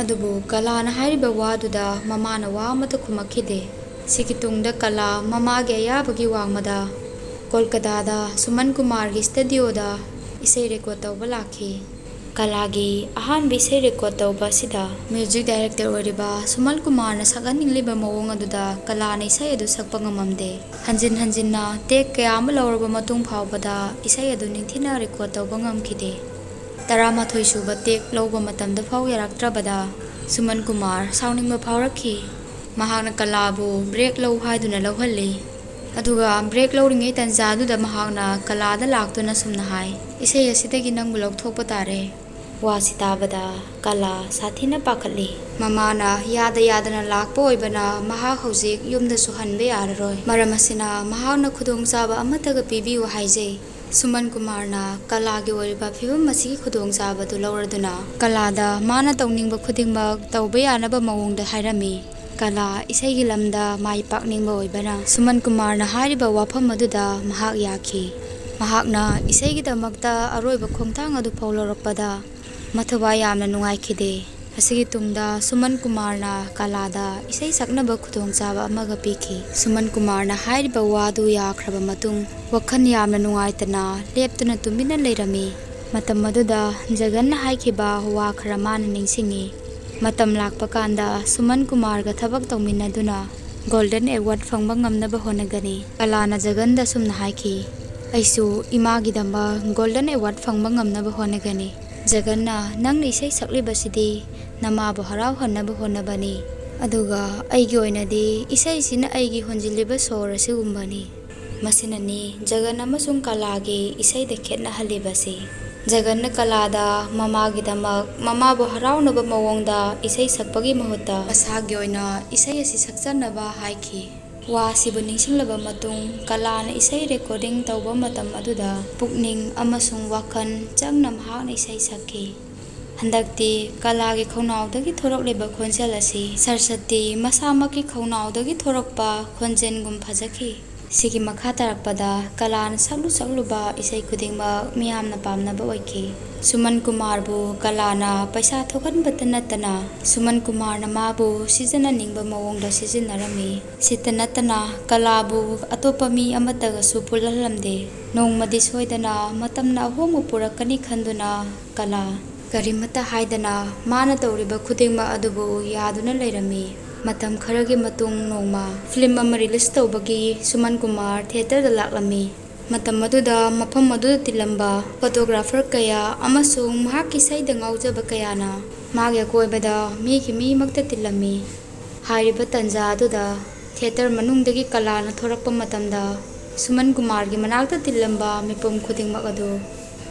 ꯑꯗꯨꯕꯨ ꯀꯂꯥꯅ ꯍꯥꯏꯔꯤꯕ ꯋꯥꯗꯨꯗ ꯃꯃꯥꯅ ꯋꯥ ꯑꯃꯠꯇ ꯈꯨꯝꯃꯛꯈꯤꯗꯦ꯫ ꯁꯤꯒꯤ ꯇꯨꯡꯗ ꯀꯂꯥ ꯃꯃꯥꯒꯤ ꯑꯌꯥꯕꯒꯤ ꯋꯥꯡꯃꯗ ꯀꯣꯜꯀꯇꯥꯗ ꯁꯨꯃꯟ ꯀꯨꯃꯥꯔꯒꯤ ꯁ꯭ꯇꯨꯗꯤꯑꯣꯗ ꯏꯁꯩ ꯔꯦꯀꯣꯔꯗ ꯇꯧꯕ ꯂꯥꯛꯈꯤ꯫ ꯀꯂꯥꯒꯤ ꯑꯍꯥꯟꯕ ꯏꯁꯩ ꯔꯦꯀꯣꯔꯗ ꯇꯧꯕ ꯑꯁꯤꯗ ꯃ꯭ꯌꯨꯖꯤꯛ ꯗꯥꯏꯔꯦꯛꯇꯔ ꯑꯣꯏꯔꯤꯕ ꯁꯨꯃꯟ ꯀꯨꯃꯥꯔꯅ ꯁꯛꯍꯟꯅꯤꯡꯂꯤꯕ ꯃꯑꯣꯡ ꯑꯗꯨꯗ ꯀꯂꯥꯅ ꯏꯁꯩ ꯑꯗꯨ ꯁꯛꯄ ꯉꯝꯃꯝꯗꯦ꯫ ꯍꯟꯖꯤꯟ ꯍꯟꯖꯤꯟꯅ ꯇꯦꯛ ꯀꯌꯥ ꯑꯃ ꯂꯧꯔꯕ ꯃꯇꯨꯡ ꯐꯥꯎꯕꯗ ꯏꯁꯩ ꯑꯗꯨ ꯅꯤꯡꯊꯤꯅ ꯔꯦꯀꯣꯔꯗ ꯇꯧꯕ ꯉꯝꯈꯤꯗꯦ꯫ ꯇꯔꯥꯃꯥꯊꯣꯏ ꯁꯨꯕ ꯇꯦꯛ ꯂꯧꯕ ꯃꯇꯝꯗ ꯐꯥꯎ ꯌꯥꯔꯛꯇ꯭ꯔꯕꯗ ꯁꯨꯃꯟ ꯀꯨꯃꯥꯔ ꯁꯥꯎꯅꯤꯡꯕ ꯐꯥꯎꯔꯛꯈꯤ꯫ ꯃꯍꯥꯛꯅ ꯀꯂꯥꯕꯨ ꯕ꯭ꯔꯦꯛ ꯂꯧ ꯍꯥꯏꯗꯨꯅ ꯂꯧꯍꯜꯂꯤ꯫ ꯑꯗꯨꯒ ꯕ꯭ꯔꯦꯛ ꯂꯧꯔꯤꯉꯩ ꯇꯟꯖꯥꯗꯨꯗ ꯃꯍꯥꯛꯅ ꯀꯂꯥꯗ ꯂꯥꯛꯇꯨꯅ ꯁꯨꯝꯅ ꯍꯥꯏ, "ꯏꯁꯩ ꯑꯁꯤꯗꯒꯤ ꯅꯪꯕꯨ ꯂꯧꯊꯣꯛꯄ ꯇꯥꯔꯦ"꯫ ꯋꯥꯁꯤ ꯇꯥꯕꯗ ꯀꯂꯥ ꯁꯥꯊꯤꯅ ꯄꯥꯈꯠꯂꯤ꯫ ꯃꯃꯥꯅ ꯌꯥꯗ ꯌꯥꯗꯅ ꯂꯥꯛꯄ ꯑꯣꯏꯕꯅ ꯃꯍꯥꯛ ꯍꯧꯖꯤꯛ ꯌꯨꯝꯗꯁꯨ ꯍꯟꯕ ꯌꯥꯔꯔꯣꯏ꯫ ꯃꯔꯝ ꯑꯁꯤꯅ ꯃꯍꯥꯛꯅ ꯈꯨꯗꯣꯡꯆꯥꯕ ꯑꯃꯠꯇꯒ ꯄꯤꯕꯤꯌꯨ ꯍꯥꯏꯖꯩ꯫ ꯁꯨꯃꯟ ꯀꯨꯃꯥꯔꯅ ꯀꯂꯥꯒꯤ ꯑꯣꯏꯔꯤꯕ ꯐꯤꯕꯝ ꯑꯁꯤꯒꯤ ꯈꯨꯗꯣꯡꯆꯥꯕꯗꯨ ꯂꯧꯔꯗꯨꯅ ꯀꯂꯥꯗ ꯃꯥꯅ ꯇꯧꯅꯤꯡꯕ ꯈꯨꯗꯤꯡꯃꯛ ꯇꯧꯕ ꯌꯥꯅꯕ ꯃꯑꯣꯡꯗ ꯍꯥꯏꯔꯝꯃꯤ꯫ ꯀꯂꯥ ꯏꯁꯩꯒꯤ ꯂꯝꯗ ꯃꯥꯏ ꯄꯥꯛꯅꯤꯡꯕ ꯑꯣꯏꯕꯅ ꯁꯨꯃꯟ ꯀꯨꯃꯥꯔꯅ ꯍꯥꯏꯔꯤꯕ ꯋꯥꯐꯝ ꯑꯗꯨꯗ ꯃꯍꯥꯛ ꯌꯥꯈꯤ꯫ ꯃꯍꯥꯛꯅ ꯏꯁꯩꯒꯤꯗꯃꯛꯇ ꯑꯔꯣꯏꯕ ꯈꯣꯡꯊꯥꯡ ꯑꯗꯨ ꯐꯥꯎ ꯂꯧꯔꯛꯄꯗ ꯃꯊꯧꯋꯥꯏ ꯌꯥꯝꯅ ꯅꯨꯡꯉꯥꯏꯈꯤꯗꯦ꯫ ꯑꯁꯤꯒꯤ ꯇꯨꯡꯗ ꯁꯨꯃꯟ ꯀꯨꯃꯥꯔꯅ ꯀꯂꯥꯗ ꯏꯁꯩ ꯁꯛꯅꯕ ꯈꯨꯗꯣꯡꯆꯥꯕ ꯑꯃꯒ ꯄꯤꯈꯤ꯫ ꯁꯨꯃꯟ ꯀꯨꯃꯥꯔꯅ ꯍꯥꯏꯔꯤꯕ ꯋꯥꯗꯨ ꯌꯥꯈ꯭ꯔꯕ ꯃꯇꯨꯡ, ꯋꯥꯈꯜ ꯌꯥꯝꯅ ꯅꯨꯡꯉꯥꯏꯇꯅ ꯂꯦꯞꯇꯨꯅ ꯇꯨꯃꯤꯟꯅ ꯂꯩꯔꯝꯃꯤ꯫ ꯃꯇꯝ ꯑꯗꯨꯗ ꯖꯒꯟꯅ ꯍꯥꯏꯈꯤꯕ ꯋꯥ ꯈꯔ ꯃꯥꯅ ꯅꯤꯡꯁꯤꯡꯉꯤ꯫ ꯃꯇꯝ ꯂꯥꯛꯄ ꯀꯥꯟꯗ ꯁꯨꯃꯟ ꯀꯨꯃꯥꯔꯒ ꯊꯕꯛ ꯇꯧꯃꯤꯟꯅꯗꯨꯅ ꯒꯣꯜꯗꯟ ꯑꯦꯋꯥꯔꯗ ꯐꯪꯕ ꯉꯝꯅꯕ ꯍꯣꯠꯅꯒꯅꯤ꯫ ꯀꯂꯥꯅ ꯖꯒꯟꯗ ꯁꯨꯝꯅ ꯍꯥꯏꯈꯤ, "ꯑꯩꯁꯨ ꯏꯃꯥꯒꯤꯗꯃꯛ ꯒꯣꯜꯗꯟ ꯑꯦꯋꯥꯔꯗ ꯐꯪꯕ ꯉꯝꯅꯕ ꯍꯣꯠꯅꯒꯅꯤ"꯫ ꯖꯒꯟꯅ, "ꯅꯪꯅ ꯏꯁꯩ ꯁꯛꯂꯤꯕꯁꯤꯗꯤ ꯅꯃꯥꯕꯨ ꯍꯔꯥꯎꯍꯟꯅꯕ ꯍꯣꯠꯅꯕꯅꯤ, ꯑꯗꯨꯒ ꯑꯩꯒꯤ ꯑꯣꯏꯅꯗꯤ ꯏꯁꯩꯁꯤꯅ ꯑꯩꯒꯤ ꯍꯣꯟꯖꯤꯜꯂꯤꯕ ꯁꯣꯔ ꯑꯁꯤꯒꯨꯝꯕꯅꯤ"꯫ ꯃꯁꯤꯅꯅꯤ ꯖꯒꯟ ꯑꯃꯁꯨꯡ ꯀꯂꯥꯒꯤ ꯏꯁꯩꯗ ꯈꯦꯠꯅꯍꯜꯂꯤꯕꯁꯤ꯫ ꯖꯒꯟꯅ ꯀꯂꯥꯗ ꯃꯃꯥꯒꯤꯗꯃꯛ ꯃꯃꯥꯕꯨ ꯍꯔꯥꯎꯅꯕ ꯃꯑꯣꯡꯗ ꯏꯁꯩ ꯁꯛꯄꯒꯤ ꯃꯍꯨꯠꯇ ꯃꯁꯥꯒꯤ ꯑꯣꯏꯅ ꯏꯁꯩ ꯑꯁꯤ ꯁꯛꯆꯅꯕ ꯍꯥꯏꯈꯤ꯫ ꯋꯥ ꯑꯁꯤꯕꯨ ꯅꯤꯡꯁꯤꯡꯂꯕ ꯃꯇꯨꯡ ꯀꯂꯥꯅ ꯏꯁꯩ ꯔꯦꯀꯣꯔꯗꯤꯡ ꯇꯧꯕ ꯃꯇꯝ ꯑꯗꯨꯗ ꯄꯨꯛꯅꯤꯡ ꯑꯃꯁꯨꯡ ꯋꯥꯈꯜ ꯆꯪꯅ ꯃꯍꯥꯛꯅ ꯏꯁꯩ ꯁꯛꯈꯤ꯫ ꯍꯟꯗꯛꯇꯤ ꯀꯂꯥꯒꯤ ꯈꯧꯅꯥꯎꯗꯒꯤ ꯊꯣꯔꯛꯂꯤꯕ ꯈꯣꯟꯖꯦꯜ ꯑꯁꯤ ꯁꯔꯁꯇꯤ ꯃꯁꯥꯃꯛꯀꯤ ꯈꯧꯅꯥꯎꯗꯒꯤ ꯊꯣꯔꯛꯄ ꯈꯣꯟꯖꯦꯜꯒꯨꯝ ꯐꯖꯈꯤ꯫ ꯁꯤꯒꯤ ꯃꯈꯥ ꯇꯥꯔꯛꯄꯗ ꯀꯂꯥꯅ ꯁꯛꯂꯨ ꯁꯛꯂꯨꯕ ꯏꯁꯩ ꯈꯨꯗꯤꯡꯃꯛ ꯃꯤꯌꯥꯝꯅ ꯄꯥꯝꯅꯕ ꯑꯣꯏꯈꯤ꯫ ꯁꯨꯃꯟ ꯀꯨꯃꯥꯔꯕꯨ ꯀꯂꯥꯅ ꯄꯩꯁꯥ ꯊꯣꯛꯍꯟꯕꯇ ꯅꯠꯇꯅ, ꯁꯨꯃꯟ ꯀꯨꯃꯥꯔꯅ ꯃꯥꯕꯨ ꯁꯤꯖꯤꯟꯅꯅꯤꯡꯕ ꯃꯑꯣꯡꯗ ꯁꯤꯖꯤꯟꯅꯔꯝꯃꯤ꯫ ꯁꯤꯇ ꯅꯠꯇꯅ ꯀꯂꯥꯕꯨ ꯑꯇꯣꯞꯄ ꯃꯤ ꯑꯃꯠꯇꯒꯁꯨ ꯄꯨꯜꯍꯜꯂꯝꯗꯦ꯫ ꯅꯣꯡꯃꯗꯤ ꯁꯣꯏꯗꯅ ꯃꯇꯝꯅ ꯑꯍꯣꯡꯕ ꯄꯨꯔꯛꯀꯅꯤ ꯈꯟꯗꯨꯅ ꯀꯂꯥ ꯀꯔꯤꯃꯠꯇ ꯍꯥꯏꯗꯅ ꯃꯥꯅ ꯇꯧꯔꯤꯕ ꯈꯨꯗꯤꯡꯃꯛ ꯑꯗꯨꯕꯨ ꯌꯥꯗꯨꯅ ꯂꯩꯔꯝꯃꯤ꯫ ꯃꯇꯝ ꯈꯔꯒꯤ ꯃꯇꯨꯡ ꯅꯣꯡꯃ ꯐꯤꯂꯝ ꯑꯃ ꯔꯤꯂꯤꯖ ꯇꯧꯕꯒꯤ ꯁꯨꯃꯟ ꯀꯨꯃꯥꯔ ꯊꯤꯌꯦꯇꯔꯗ ꯂꯥꯛꯂꯝꯃꯤ꯫ ꯃꯇꯝ ꯑꯗꯨꯗ ꯃꯐꯝ ꯑꯗꯨꯗ ꯇꯤꯜꯂꯝꯕ ꯐꯣꯇꯣꯒ꯭ꯔꯥꯐꯔ ꯀꯌꯥ ꯑꯃꯁꯨꯡ ꯃꯍꯥꯛꯀꯤ ꯏꯁꯩꯗ ꯉꯥꯎꯖꯕ ꯀꯌꯥꯅ ꯃꯥꯒꯤ ꯑꯀꯣꯏꯕꯗ ꯃꯤꯒꯤ ꯃꯤꯃꯛꯇ ꯇꯤꯜꯂꯝꯃꯤ꯫ ꯍꯥꯏꯔꯤꯕ ꯇꯟꯖꯥ ꯑꯗꯨꯗ ꯊꯤꯌꯦꯇꯔ ꯃꯅꯨꯡꯗꯒꯤ ꯀꯂꯥꯅ ꯊꯣꯔꯛꯄ ꯃꯇꯝꯗ ꯁꯨꯃꯟ ꯀꯨꯃꯥꯔꯒꯤ ꯃꯅꯥꯛꯇ ꯇꯤꯜꯂꯝꯕ ꯃꯤꯄꯨꯝ ꯈꯨꯗꯤꯡꯃꯛ ꯑꯗꯨ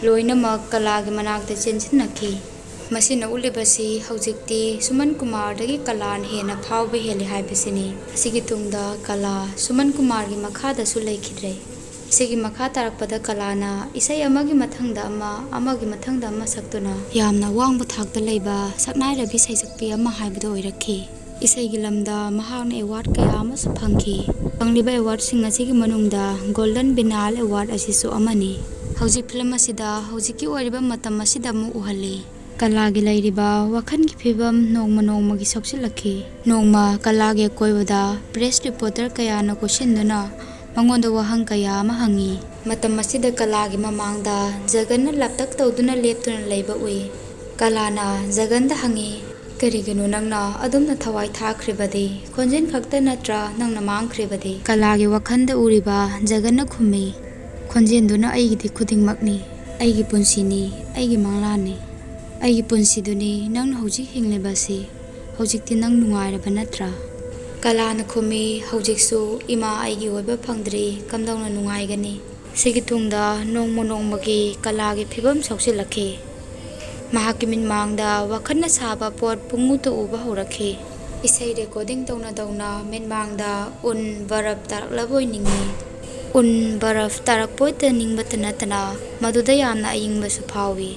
ꯂꯣꯏꯅꯃꯛ ꯀꯂꯥꯒꯤ ꯃꯅꯥꯛꯇ ꯆꯦꯟꯁꯤꯟꯅꯈꯤ꯫ ꯃꯁꯤꯅ ꯎꯠꯂꯤꯕꯁꯤ ꯍꯧꯖꯤꯛꯇꯤ ꯁꯨꯃꯟ ꯀꯨꯃꯥꯔꯗꯒꯤ ꯀꯂꯥꯅ ꯍꯦꯟꯅ ꯐꯥꯎꯕ ꯍꯦꯜꯂꯤ ꯍꯥꯏꯕꯁꯤꯅꯤ꯫ ꯑꯁꯤꯒꯤ ꯇꯨꯡꯗ ꯀꯂꯥ ꯁꯨꯃꯟ ꯀꯨꯃꯥꯔꯒꯤ ꯃꯈꯥꯗꯁꯨ ꯂꯩꯈꯤꯗ꯭ꯔꯦ꯫ ꯁꯤꯒꯤ ꯃꯈꯥ ꯇꯥꯔꯛꯄꯗ ꯀꯂꯥꯅ ꯏꯁꯩ ꯑꯃꯒꯤ ꯃꯊꯪꯗ ꯑꯃ, ꯑꯃꯒꯤ ꯃꯊꯪꯗ ꯑꯃ ꯁꯛꯇꯨꯅ ꯌꯥꯝꯅ ꯑꯋꯥꯡꯕ ꯊꯥꯛꯇ ꯂꯩꯕ ꯁꯛꯅꯥꯏꯔꯕꯤ ꯁꯩꯁꯛꯄꯤ ꯑꯃ ꯍꯥꯏꯕꯗꯨ ꯑꯣꯏꯔꯛꯈꯤ꯫ ꯏꯁꯩꯒꯤ ꯂꯝꯗ ꯃꯍꯥꯛꯅ ꯑꯦꯋꯥꯔꯗ ꯀꯌꯥ ꯑꯃꯁꯨ ꯐꯪꯈꯤ꯫ ꯐꯪꯂꯤꯕ ꯑꯦꯋꯥꯔꯗꯁꯤꯡ ꯑꯁꯤꯒꯤ ꯃꯅꯨꯡꯗ ꯒꯣꯜꯗꯟ ꯕꯤꯅꯥꯜ ꯑꯦꯋꯥꯔꯗ ꯑꯁꯤꯁꯨ ꯑꯃꯅꯤ꯫ ꯍꯧꯖꯤꯛ ꯐꯤꯂꯝ ꯑꯁꯤꯗ ꯍꯧꯖꯤꯛꯀꯤ ꯑꯣꯏꯔꯤꯕ ꯃꯇꯝ ꯑꯁꯤꯗ ꯑꯃꯨꯛ ꯎꯍꯜꯂꯤ꯫ ꯀꯂꯥꯒꯤ ꯂꯩꯔꯤꯕ ꯋꯥꯈꯜꯒꯤ ꯐꯤꯕꯝ ꯅꯣꯡꯃ ꯅꯣꯡꯃꯒꯤ ꯁꯣꯛꯆꯤꯜꯂꯛꯈꯤ꯫ ꯅꯣꯡꯃ ꯀꯂꯥꯒꯤ ꯑꯀꯣꯏꯕꯗ ꯄ꯭ꯔꯦꯁ ꯔꯤꯄꯣꯔꯇꯔ ꯀꯌꯥꯅ ꯀꯣꯏꯁꯤꯟꯗꯨꯅ ꯃꯉꯣꯟꯗ ꯋꯥꯍꯪ ꯀꯌꯥ ꯑꯃ ꯍꯪꯉꯤ꯫ ꯃꯇꯝ ꯑꯁꯤꯗ ꯀꯂꯥꯒꯤ ꯃꯃꯥꯡꯗ ꯖꯒꯟꯅ ꯂꯥꯞꯇꯛ ꯇꯧꯗꯨꯅ ꯂꯦꯞꯇꯨꯅ ꯂꯩꯕ ꯎꯏ꯫ ꯀꯂꯥꯅ ꯖꯒꯟꯗ ꯍꯪꯉꯤ, "ꯀꯔꯤꯒꯤꯅꯣ ꯅꯪꯅ ꯑꯗꯨꯝꯅ ꯊꯋꯥꯏ ꯊꯥꯈ꯭ꯔꯤꯕꯗꯤ? ꯈꯣꯟꯖꯦꯜ ꯈꯛꯇ ꯅꯠꯇ꯭ꯔꯥ ꯅꯪꯅ ꯃꯥꯡꯈ꯭ꯔꯤꯕꯗꯤ?" ꯀꯂꯥꯒꯤ ꯋꯥꯈꯜꯗ ꯎꯔꯤꯕ ꯖꯒꯟꯅ ꯈꯨꯝꯃꯤ, "ꯈꯣꯟꯖꯦꯜꯗꯨꯅ ꯑꯩꯒꯤꯗꯤ ꯈꯨꯗꯤꯡꯃꯛꯅꯤ꯫ ꯑꯩꯒꯤ ꯄꯨꯟꯁꯤꯅꯤ, ꯑꯩꯒꯤ ꯃꯪꯂꯥꯟꯅꯤ꯫ ꯑꯩꯒꯤ ꯄꯨꯟꯁꯤꯗꯨꯅꯤ ꯅꯪꯅ ꯍꯧꯖꯤꯛ ꯍꯤꯡꯂꯤꯕꯁꯤ꯫ ꯍꯧꯖꯤꯛꯇꯤ ꯅꯪ ꯅꯨꯡꯉꯥꯏꯔꯕ ꯅꯠꯇ꯭ꯔꯥ?" ꯀꯂꯥꯅ ꯈꯨꯝꯃꯤ, "ꯍꯧꯖꯤꯛꯁꯨ ꯏꯃꯥ ꯑꯩꯒꯤ ꯑꯣꯏꯕ ꯐꯪꯗ꯭ꯔꯤ, ꯀꯝꯗꯧꯅ ꯅꯨꯡꯉꯥꯏꯒꯅꯤ?" ꯁꯤꯒꯤ ꯇꯨꯡꯗ ꯅꯣꯡꯃ ꯅꯣꯡꯃꯒꯤ ꯀꯂꯥꯒꯤ ꯐꯤꯕꯝ ꯁꯣꯛꯆꯤꯜꯂꯛꯈꯤ꯫ ꯃꯍꯥꯛꯀꯤ ꯃꯤꯠꯃꯥꯡꯗ ꯋꯥꯈꯜꯅ ꯁꯥꯕ ꯄꯣꯠ ꯄꯨꯡꯎꯇ ꯎꯕ ꯍꯧꯔꯛꯈꯤ꯫ ꯏꯁꯩ ꯔꯦꯀꯣꯔꯗꯤꯡ ꯇꯧꯅ ꯇꯧꯅ ꯃꯤꯠꯃꯥꯡꯗ ꯎꯟ, ꯕꯔꯞ ꯇꯥꯔꯛꯂꯕꯣꯏ ꯅꯤꯡꯏ꯫ ꯎꯟ, ꯕꯔꯞ ꯇꯥꯔꯛꯄꯣꯏꯇ ꯅꯤꯡꯕꯇ ꯅꯠꯇꯅ ꯃꯗꯨꯗ ꯌꯥꯝꯅ ꯑꯏꯪꯕꯁꯨ ꯐꯥꯎꯏ꯫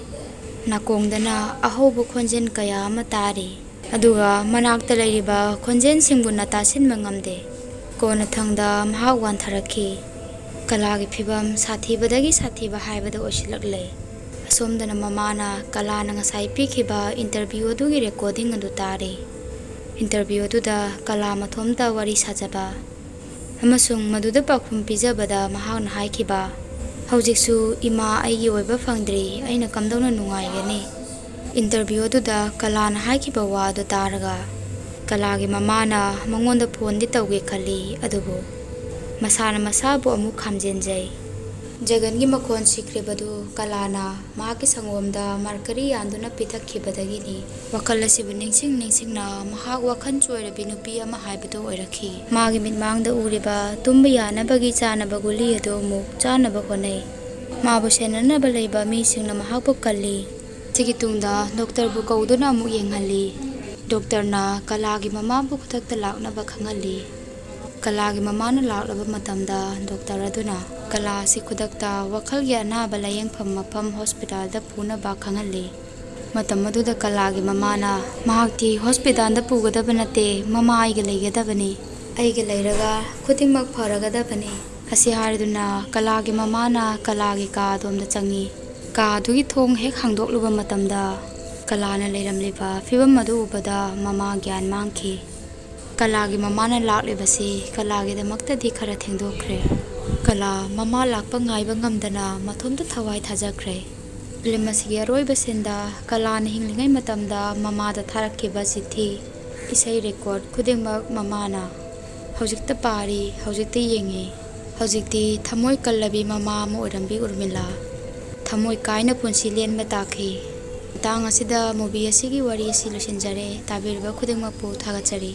ꯅꯥꯀꯣꯡꯗꯅ ꯑꯍꯧꯕ ꯈꯣꯟꯖꯦꯜ ꯀꯌꯥ ꯑꯃ ꯇꯥꯔꯤ꯫ ꯑꯗꯨꯒ ꯃꯅꯥꯛꯇ ꯂꯩꯔꯤꯕ ꯈꯣꯟꯖꯦꯜꯁꯤꯡꯕꯨꯅ ꯇꯥꯁꯤꯟꯕ ꯉꯝꯗꯦ꯫ ꯀꯣꯟꯅꯊꯪꯗ ꯃꯍꯥꯛ ꯋꯥꯟꯊꯔꯛꯈꯤ꯫ ꯀꯂꯥꯒꯤ ꯐꯤꯕꯝ ꯁꯥꯊꯤꯕꯗꯒꯤ ꯁꯥꯊꯤꯕ ꯍꯥꯏꯕꯗꯨ ꯑꯣꯏꯁꯤꯜꯂꯛꯂꯦ꯫ ꯑꯁꯣꯝꯗꯅ ꯃꯃꯥꯅ ꯀꯂꯥꯅ ꯉꯁꯥꯏ ꯄꯤꯈꯤꯕ interview ꯑꯗꯨꯒꯤ recording ꯑꯗꯨ ꯇꯥꯔꯤ꯫ Interview ꯑꯗꯨꯗ ꯀꯂꯥ ꯃꯊꯣꯝꯇ ꯋꯥꯔꯤ ꯁꯥꯖꯕ ꯑꯃꯁꯨꯡ ꯃꯗꯨꯗ ꯄꯥꯎꯈꯨꯝ ꯄꯤꯖꯕꯗ ꯃꯍꯥꯛꯅ ꯍꯥꯏꯈꯤꯕ, "ꯍꯧꯖꯤꯛꯁꯨ ꯏꯃꯥ ꯑꯩꯒꯤ ꯑꯣꯏꯕ ꯐꯪꯗ꯭ꯔꯤ, ꯑꯩꯅ ꯀꯝꯗꯧꯅ ꯅꯨꯡꯉꯥꯏꯒꯅꯤ?" Interview ꯑꯗꯨꯗ ꯀꯂꯥꯅ ꯍꯥꯏꯈꯤꯕ ꯋꯥ ꯑꯗꯨ ꯇꯥꯔꯒ ꯀꯂꯥꯒꯤ ꯃꯃꯥꯅ ꯃꯉꯣꯟꯗ phoneꯗꯤ ꯇꯧꯒꯦ ꯈꯜꯂꯤ, ꯑꯗꯨꯕꯨ ꯃꯁꯥꯅ ꯃꯁꯥꯕꯨ ꯑꯃꯨꯛ ꯈꯥꯝꯖꯤꯟꯖꯩ꯫ ꯖꯒꯟꯒꯤ ꯃꯈꯣꯟ ꯁꯤꯈ꯭ꯔꯤꯕꯗꯨ ꯀꯂꯥꯅ ꯃꯍꯥꯛꯀꯤ ꯁꯪꯒꯣꯝꯗ mercury ꯌꯥꯟꯗꯨꯅ ꯄꯤꯊꯛꯈꯤꯕꯗꯒꯤꯅꯤ꯫ ꯋꯥꯈꯜ ꯑꯁꯤꯕꯨ ꯅꯤꯡꯁꯤꯡ ꯅꯤꯡꯁꯤꯡꯅ ꯃꯍꯥꯛ ꯋꯥꯈꯜ ꯆꯣꯏꯔꯕꯤ ꯅꯨꯄꯤ ꯑꯃ ꯍꯥꯏꯕꯗꯨ ꯑꯣꯏꯔꯛꯈꯤ꯫ ꯃꯥꯒꯤ ꯃꯤꯠꯃꯥꯡꯗ ꯎꯔꯤꯕ ꯇꯨꯝꯕ ꯌꯥꯅꯕꯒꯤ ꯆꯥꯅꯕ ꯒꯨꯂꯤ ꯑꯗꯨ ꯑꯃꯨꯛ ꯆꯥꯅꯕ ꯍꯣꯠꯅꯩ꯫ ꯃꯥꯕꯨ ꯁꯦꯟꯅꯅꯕ ꯂꯩꯕ ꯃꯤꯁꯤꯡꯅ ꯃꯍꯥꯛꯄꯨ ꯀꯜꯂꯤ꯫ ꯁꯤꯒꯤ ꯇꯨꯡꯗ doctorꯕꯨ ꯀꯧꯗꯨꯅ ꯑꯃꯨꯛ ꯌꯦꯡꯍꯜꯂꯤ꯫ Doctorꯅ ꯀꯂꯥꯒꯤ ꯃꯃꯥꯕꯨ ꯈꯨꯗꯛꯇ ꯂꯥꯛꯅꯕ ꯈꯪꯍꯜꯂꯤ꯫ ꯀꯂꯥꯒꯤ ꯃꯃꯥꯅ ꯂꯥꯛꯂꯕ ꯃꯇꯝꯗ doctor ꯑꯗꯨꯅ ꯀꯂꯥ ꯑꯁꯤ ꯈꯨꯗꯛꯇ ꯋꯥꯈꯜꯒꯤ ꯑꯅꯥꯕ ꯂꯥꯌꯦꯡꯐꯝ ꯃꯐꯝ hospitalꯗ ꯄꯨꯅꯕ ꯈꯪꯍꯜꯂꯤ꯫ ꯃꯇꯝ ꯑꯗꯨꯗ ꯀꯂꯥꯒꯤ ꯃꯃꯥꯅ, "ꯃꯍꯥꯛꯇꯤ hospitalꯗ ꯄꯨꯒꯗꯕ ꯅꯠꯇꯦ, ꯃꯃꯥ ꯑꯩꯒ ꯂꯩꯒꯗꯕꯅꯤ꯫ ꯑꯩꯒ ꯂꯩꯔꯒ ꯈꯨꯗꯤꯡꯃꯛ ꯐꯔꯒꯗꯕꯅꯤ"꯫ ꯑꯁꯤ ꯍꯥꯏꯔꯗꯨꯅ ꯀꯂꯥꯒꯤ ꯃꯃꯥꯅ ꯀꯂꯥꯒꯤ ꯀꯥ ꯑꯗꯣꯝꯗ ꯆꯪꯉꯤ꯫ ꯀꯥ ꯑꯗꯨꯒꯤ ꯊꯣꯡ ꯍꯦꯛ ꯍꯥꯡꯗꯣꯛꯂꯨꯕ ꯃꯇꯝꯗ ꯀꯂꯥꯅ ꯂꯩꯔꯝꯂꯤꯕ ꯐꯤꯕꯝ ꯑꯗꯨ ꯎꯕꯗ ꯃꯃꯥ ꯒ꯭ꯌꯥꯟ ꯃꯥꯡꯈꯤ꯫ ꯀꯂꯥꯒꯤ ꯃꯃꯥꯅ ꯂꯥꯛꯂꯤꯕꯁꯤ ꯀꯂꯥꯒꯤꯗꯃꯛꯇꯗꯤ ꯈꯔ ꯊꯦꯡꯗꯣꯛꯈ꯭ꯔꯦ꯫ ꯀꯂꯥ ꯃꯃꯥ ꯂꯥꯛꯄ ꯉꯥꯏꯕ ꯉꯝꯗꯅ ꯃꯊꯣꯝꯇ ꯊꯋꯥꯏ ꯊꯥꯖꯈ꯭ꯔꯦ꯫ Film ꯑꯁꯤꯒꯤ ꯑꯔꯣꯏꯕ sceneꯗ ꯀꯂꯥꯅ ꯍꯤꯡꯂꯤꯉꯩ ꯃꯇꯝꯗ ꯃꯃꯥꯗ ꯊꯥꯔꯛꯈꯤꯕ ꯆꯤꯊꯤ, ꯏꯁꯩ record ꯈꯨꯗꯤꯡꯃꯛ ꯃꯃꯥꯅ ꯍꯧꯖꯤꯛꯇ ꯄꯥꯔꯤ, ꯍꯧꯖꯤꯛꯇ ꯌꯦꯡꯉꯤ꯫ ꯍꯧꯖꯤꯛꯇꯤ ꯊꯃꯣꯏ ꯀꯜꯂꯕꯤ ꯃꯃꯥ ꯑꯃ ꯑꯣꯏꯔꯝꯕꯤ ꯎꯔꯃꯤꯂꯥ ꯊꯃꯣꯏ ꯀꯥꯏꯅ ꯄꯨꯟꯁꯤ ꯂꯦꯟꯕ ꯇꯥꯈꯤ꯫ ꯃꯇꯥꯡ ꯑꯁꯤꯗ movie ꯑꯁꯤꯒꯤ ꯋꯥꯔꯤ ꯑꯁꯤ ꯂꯣꯏꯁꯤꯟꯖꯔꯦ꯫ ꯇꯥꯕꯤꯔꯤꯕ ꯈꯨꯗꯤꯡꯃꯛꯄꯨ ꯊꯥꯒꯠꯆꯔꯤ꯫